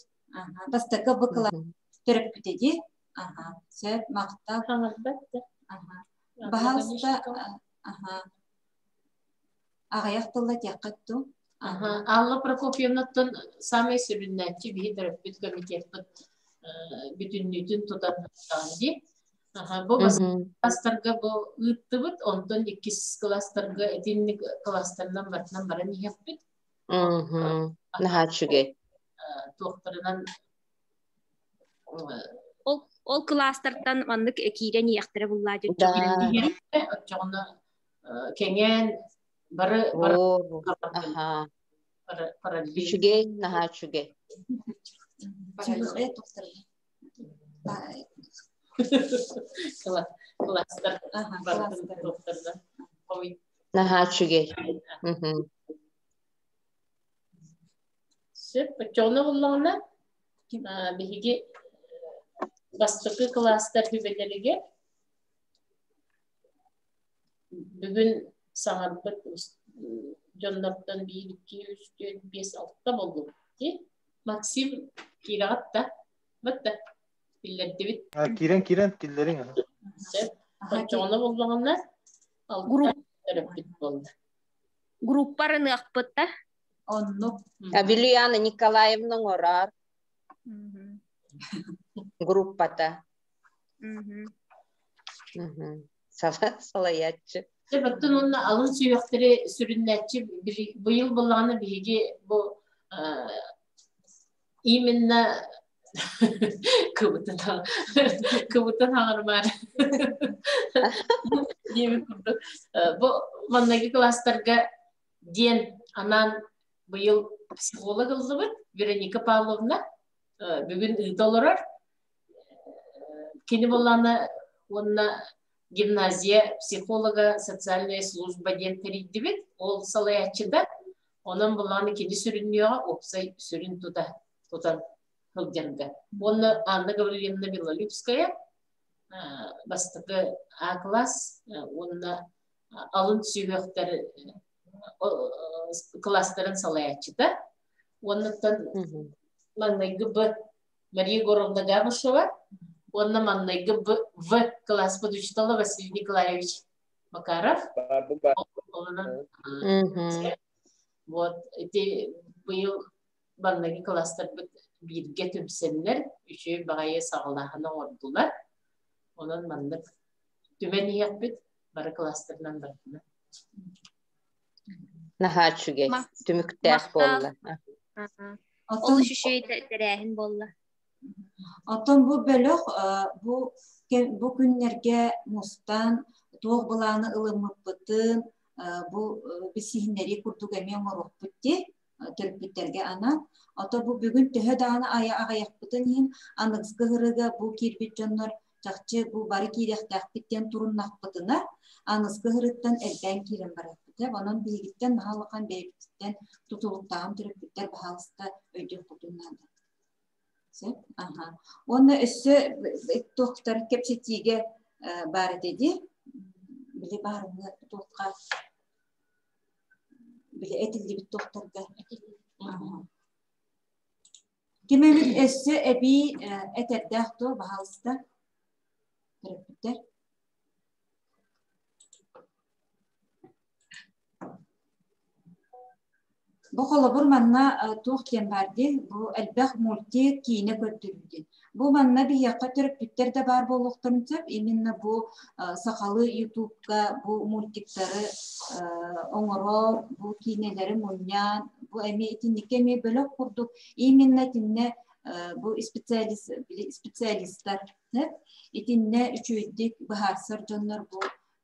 Бастакы быкыла төрөппүтэ дии. Сөп, махтал. Баһаалыста, аҕыйах тылла этиэххит дуу? Алла Прокопьевнаттан самай сүрүннээччи биһи төрөппүт комитеппыт бүтүннүүтүн тутан дии. Бу класстарга бу ыыттыбыт, онтон иккис класстарга итинник класстарынан барытынан баран иһэхпит. Наһаа үчүгэй. Туохтарынан Ол ол кылаастартан маннык киирэн иэхтэрэ буллаа дьон. Оччоҕуна кэҥээн бары бары Үчүгэй, наһаа үчүгэй. Класстар Наһаа үчүгэй. Сөп, оччоҕуна буллаҕына биһиги бастакы кылаастар сүбэлэригэр Бүгүн саҥарбыт дьоннортон биир, икки, үс, түөрт, биэс, алта буоллубут дии. Максим киирэҕит да? Бат да? Киллэрдибит. Киирэн киирэн киллэриҥ. Сөп. Оччоҕуна буллаҕына алта төрөппүт буолла. Группа арыныахпыт да? Оннук. Вилюяна Николаевна оҥорор. Группата. Салайааччы. Дьэ, баттан уонна алын сүһүөхтэри сүрүннээччи быйыл буоллаҕына биһиги бу именно кыбытын кыбытын хаҥарымаар диэбит курдук бу манныгы класстарга диэн анаан быйыл психолог ыллыбыт Вероника Павловна бүгүн ыыта олорор Кини буоллаҕына уонна гимназия психолога социальная служба диэн тэрийдибит. Ол салайааччыта. Онон буоллаҕына кини сүрүннүөҕэ уопсай сүрүн тута тутан сылдьарга. Уонна Анна Гаврильевна Белолюбская. Бастакы А класс уонна алын сүһүөхтэр класстарын салайааччыта. Уоннаттан маҥнайгы Б Мария Егоровна Габышева уонна маҥнайгы Б В класспыт учуутала Василий Николаевич Макаров. Вот ити быйыл маҥнайгы класстарбыт бииргэ түмсэннэр үчүгэй баҕайы саҕалааһын оҥордулар. Онон маннык түмэн иһиэхпит бары кластерынан бардылар. Наһаа үчүгэй, түмүктээх буолла. Олус үчүгэй тэрээһин буолла. Оттон бу бөлөх бу бу күннэргэ мустан туох былааны ылыммыппытын бу билсиһиннэрии курдук эмиэ оҥоруохпут дии төрөппүттэргэ анаан. Ото бу бүгүн төһө даҕаны аҕыйахпытын иһин аныгыскы ыһырыга бу киирбит дьоннор чахчы бу бары киириэхтээхпит диэн туруннахпытына аныгыскы ыһырыттан элбээн киирэн барыахпыт. Онон биһигиттэн наһаа улахан бэйэбититтэн тутулуктааҕын төрөппүттэр баһаалыста өйдүөххүтүн наада. Сөп. Аха. Уонна өссө туохтар кэпсэтиигэ баар этэ дии. Били баарыҥҥа туохха били этиллибит туохтарга. Ким эмит өссө эбии этэрдээх дуо, баһаалыста? Төрөппүттэр. Бу холобур манна туох диэн баар дии, бу элбэх мультик, киинэ көрдөрүү Бу манна биһиэхэ төрөппүттэр да баар буолуохтарын сөп. Именно бу сахалыы ютубка бу мультиктары оҥорор, бу киинэлэри мунньан, бу эмиэ итинниккэ эмиэ бөлөх курдук именно итиннэ бу специалист специалистар итиннэ үчүгэйдик быһаарсар дьоннор бу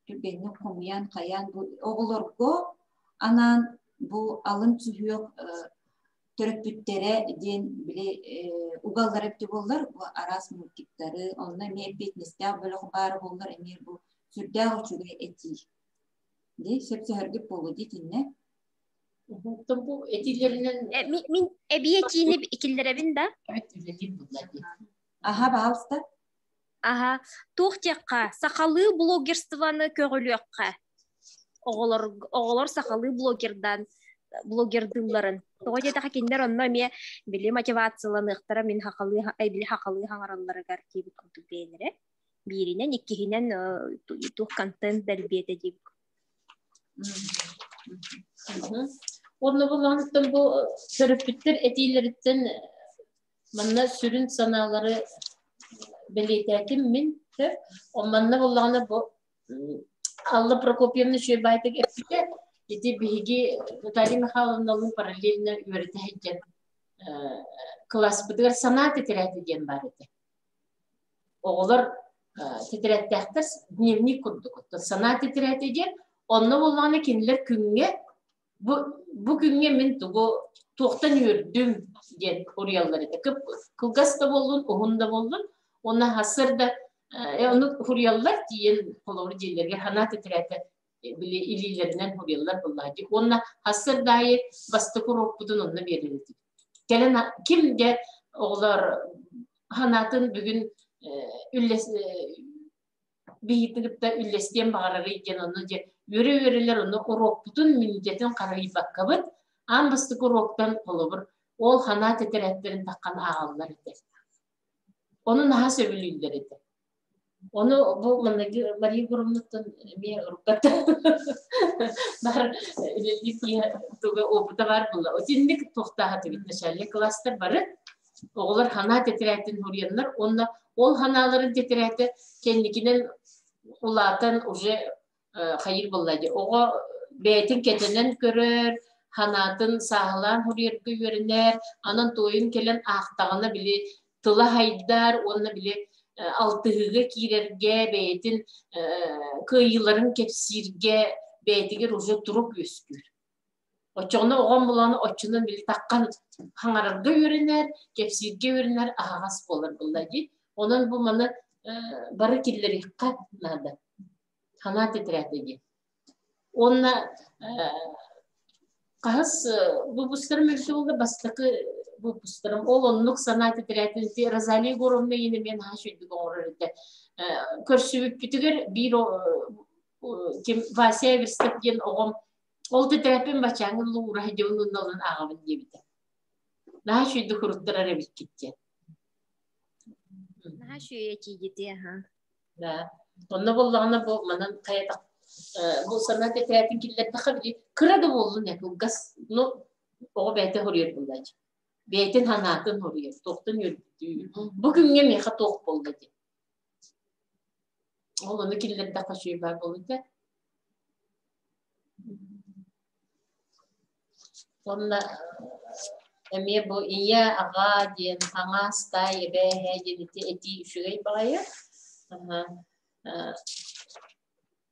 түргэнник хомуйан хайаан бу оҕолорго анаан бу алын сүһүөх төрөппүттэрэ диэн били угаллар эбитэ буоллар бу араас мультиктары онно эмиэ эппиэтинэстээх бөлөх баара буоллар эмиэ бу сүрдээх үчүгэй этии дии сөпсөһөргүт буолуо дии итиннэ бу этиилэринэн мин эбии этиини киллэрэбин да аха баһаалыста Аһа, туох диэххэ, сахалыы блогерствоны көҕүлүөххэ. Оҕолор, оҕолор сахалыы блогердан блогердыылларын. Тоҕо диэтэххэ кинилэр онно эмиэ били мотивацияланыахтара мин сахалыы били сахалыы хаҥаралларыгар диэбит курдук бэйэлэрэ. Бииринэн, иккиһинэн туох контент дэлбиэтэ диэбит Уонна буллаҕыттан бу төрөппүттэр этиилэриттэн Манна сүрүн санаалары бэлиэтээтим мин. Манна буоллаҕына бу Алла Прокопьевна үчүгэй эппитэ, ити биһиги Наталья Михайловналыын параллельно үөрэтэ сылдьан кылааспытыгар санаа тэтэрээти диэн баар этэ. Оҕолор тэтэрээттээхтэр дневник курдук. Оттон санаа тэтэрээти диэн онно буоллаҕына кинилэр күҥҥэ Бу, бу күҥҥэ мин тугу туохтан үөрдүм диэн уруйаллар этэ. Кылгас да буоллун, уһун да буоллун, уонна сарсыарда ону уруйаллар тиийэн холобур дьиэлэригэр санаа тэтэрээтэ били илиилэринэн уруйаллар буоллаҕа дии. Уонна сарсыарда аайы бастакы уруокпутун онно биэрэр этибит. Кэлэн ким дьэ оҕолор санаатын бүгүн үллэс биһиги кытта үллэстиэн баҕарарый диэн ону дьэ үөрэ-үөрэлэр ону уруокпутун мүнүүтэтин харыйбаккабыт аан бастакы уруоктан холобур ол ханаа тэтэрээттэрин таххан ааҕаллар этэ. Ону наһаа сөбүлүүллэр этэ. Ону бу манныгы Мария Егоровнаттан эмиэ урукката бар туга опыта бар буолла. Итинник туохтааһатыбыт начальник класстар бары Оҕолор ханаа тэтэрээтин суруйаннар уонна ол ханааларын тэтэрээтэ кэнникинэн улаатан уже хайыыр буолла дии. Оҕо бэйэтин кэтэнэн көрөр, ханаатын сааһылаан суруйарга үөрэнэр, анан туойун кэлэн аахтаҕына били тыла хайдар уонна били алтыһыыга киирэргэ, бэйэтин кыайыыларын кэпсииргэ бэйэтигэр уже турук үөскүүр. Оччоҕуна оҕом булан оччонон били таххан хаҥарарга үөрэнэр, кэпсииргэ үөрэнэр аһаҕас буолар буолла дии. Онон бу маны бары киллэриэххэ наада. Санаа тэтэрээтэ диэн. Уонна хаһыс выпустарым өлтө буолла бастакы выпустарым ол оннук санаа тэтэрээтин Розалия Егоровна иин эмиэ наһаа үчүгэйдик оҥорор этэ. Көрсүбүппүтүгэр биир ким Вася Эверстов диэн оҕом ол тэтэрээппин бачааҥҥын луураһа дьон ылан ааҕабын диэбитэ. Наһаа үчүгэйдик уруттарар эбиккит диэн. Наһаа үчүгэй этиигити аха. Да. Онно буоллаҕына бу манан хайатах бу санаа тэтээтин киллэрдэххэ били кыра да буоллун ээ кылгас ну оҕо бэйэтэ хоруйар буоллааччы. Бэйэтин санаатын хоруйар, туохтан үөрбүтүй. Бу күҥҥэ миэхэ туох буолла диэн. Ол ону киллэрдэххэ үчүгэй баар буолуо Уонна эмиэ бу ийэ, аҕа диэн хаҥас, таай, эбээ, эһээ диэн ити этии үчүгэй баҕайы.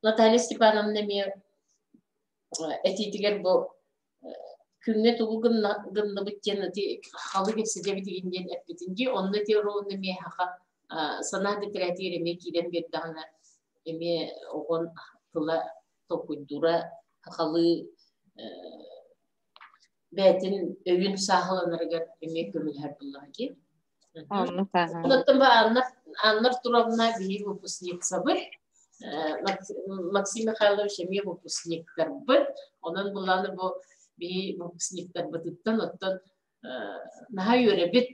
Наталья Степановна эмиэ этиитигэр бу күҥҥэ тугу гынныбыт диэн ити халы кэпсэтэбит игин диэн эппитин дии. Онно ити оруолун эмиэ хаха санаа тэтэрээтигэр эмиэ киирэн биэрдэҕинэ эмиэ оҕон тыла толкуйдуура сахалыы бэйэтин өйүн сааһыланарыгар эмиэ көмөлөһөр буоллаҕа дии. Онтон бу Анна Анна Артуровна биһиги выпускницабыт. Максим Михайлович эмиэ выпускниктарбыт. Онон булааны бу биһи выпускниктарбытыттан оттон наһаа үөрэбит.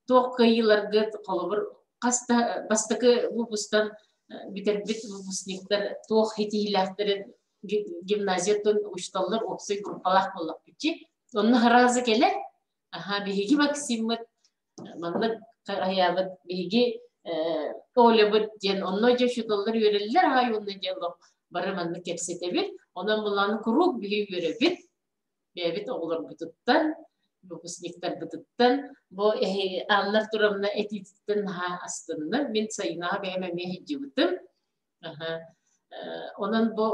Туох кыайыыларгыт холобур хас да бастакы выпустан бүтэрбит выпускниктар туох ситиһиилээхтэрин гимназияттан учууталлар уопсай группалаах буоллахпыт дии. Онно сразу кэлэр Аха, биһиги Максиммыт маннык хайаабыт биһиги Олябыт диэн онно дьэ учууталлар үөрэллэр аҕай уонна диэн бары маннык кэпсэтэбит. Онон булааны куруук биһи үөрэбит. Бэйэбит оҕолорбутуттан, выпускниктарбытыттан бу Анна Артуровна этиититтэн наһаа астынным. Мин Сайынаҕа бэйэм эмиэ сылдьыбытым. Онон бу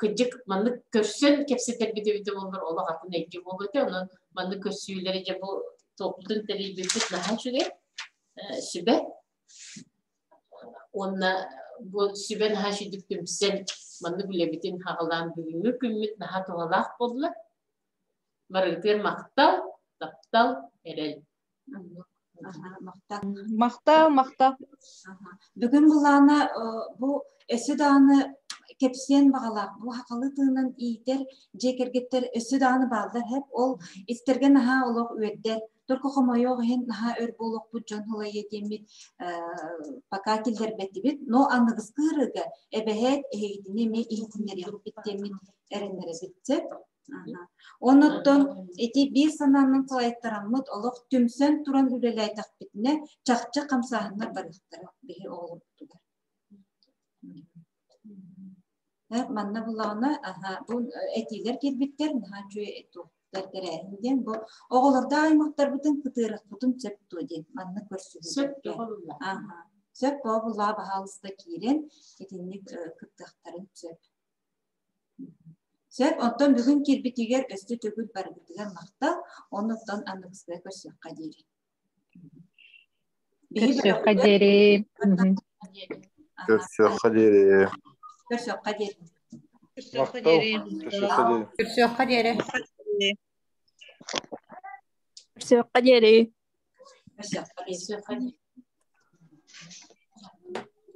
кырдьык маннык көрсөн кэпсэтэрбит эбитэ буоллар олох атын эйгэ буолуо этэ. Онон маннык көрсүүлэри дьэ бу туохпутун тэрийбиппит наһаа үчүгэй сүбэ. Уонна бу сүбэ наһаа үчүгдүк түмсэн маннык үлэбитин хаҕалаан бүгүҥҥү күммүт наһаа туһалаах буолла. Барыгытыгар махтал, таптал, эрэл. Махтал. Махтал, махтал. Бүгүн былаана бу өссө даҕаны кэпсиэн баҕалаах бу хахалы тыынан иитэр дьиэ кэргэттэр өссө даҕаны бааллар хэп ол истэргэ наһаа олох үөрдэр только хомойуох иһин наһаа өр буолуохпут дьон ылайа диэммит пока киллэрбэтибит но аныгыскы ырыга эбэһээт эһигитини эмиэ иһитиннэриэхпит диэммит эрэннэрэбит сөп. Онуттан ити биир санаанан салайтараммыт олох түмсэн туран үлэлээтэхпитинэ чахчы хамсааһыннар барыахтара биһи оҕолорбутугар. Манна буллаҕына бу этиилэр киирбиттэр наһаа үчүгэй туохтар тэрээһин диэн бу оҕолордоох аймахтарбытын кытыарахпытын сөп дуо диэн манна көрсүһүү. Сөп Сөп буоллаҕа баһаалыста киирэн итинник кыттыахтарын сөп. Сөп, оттон бүгүн киирбитигэр өссө төгүл барыбытыгар махтал, оннуттан аныгыскыга көрсүөххэ диэри. Көрсүөххэ диэри. Көрсүөххэ диэри. Көрсүөххэ диэри. Көрсүөххэ диэри. Көрсүөххэ диэри. Көрсүөххэ диэри. Көрсүөххэ диэри.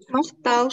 Махтал.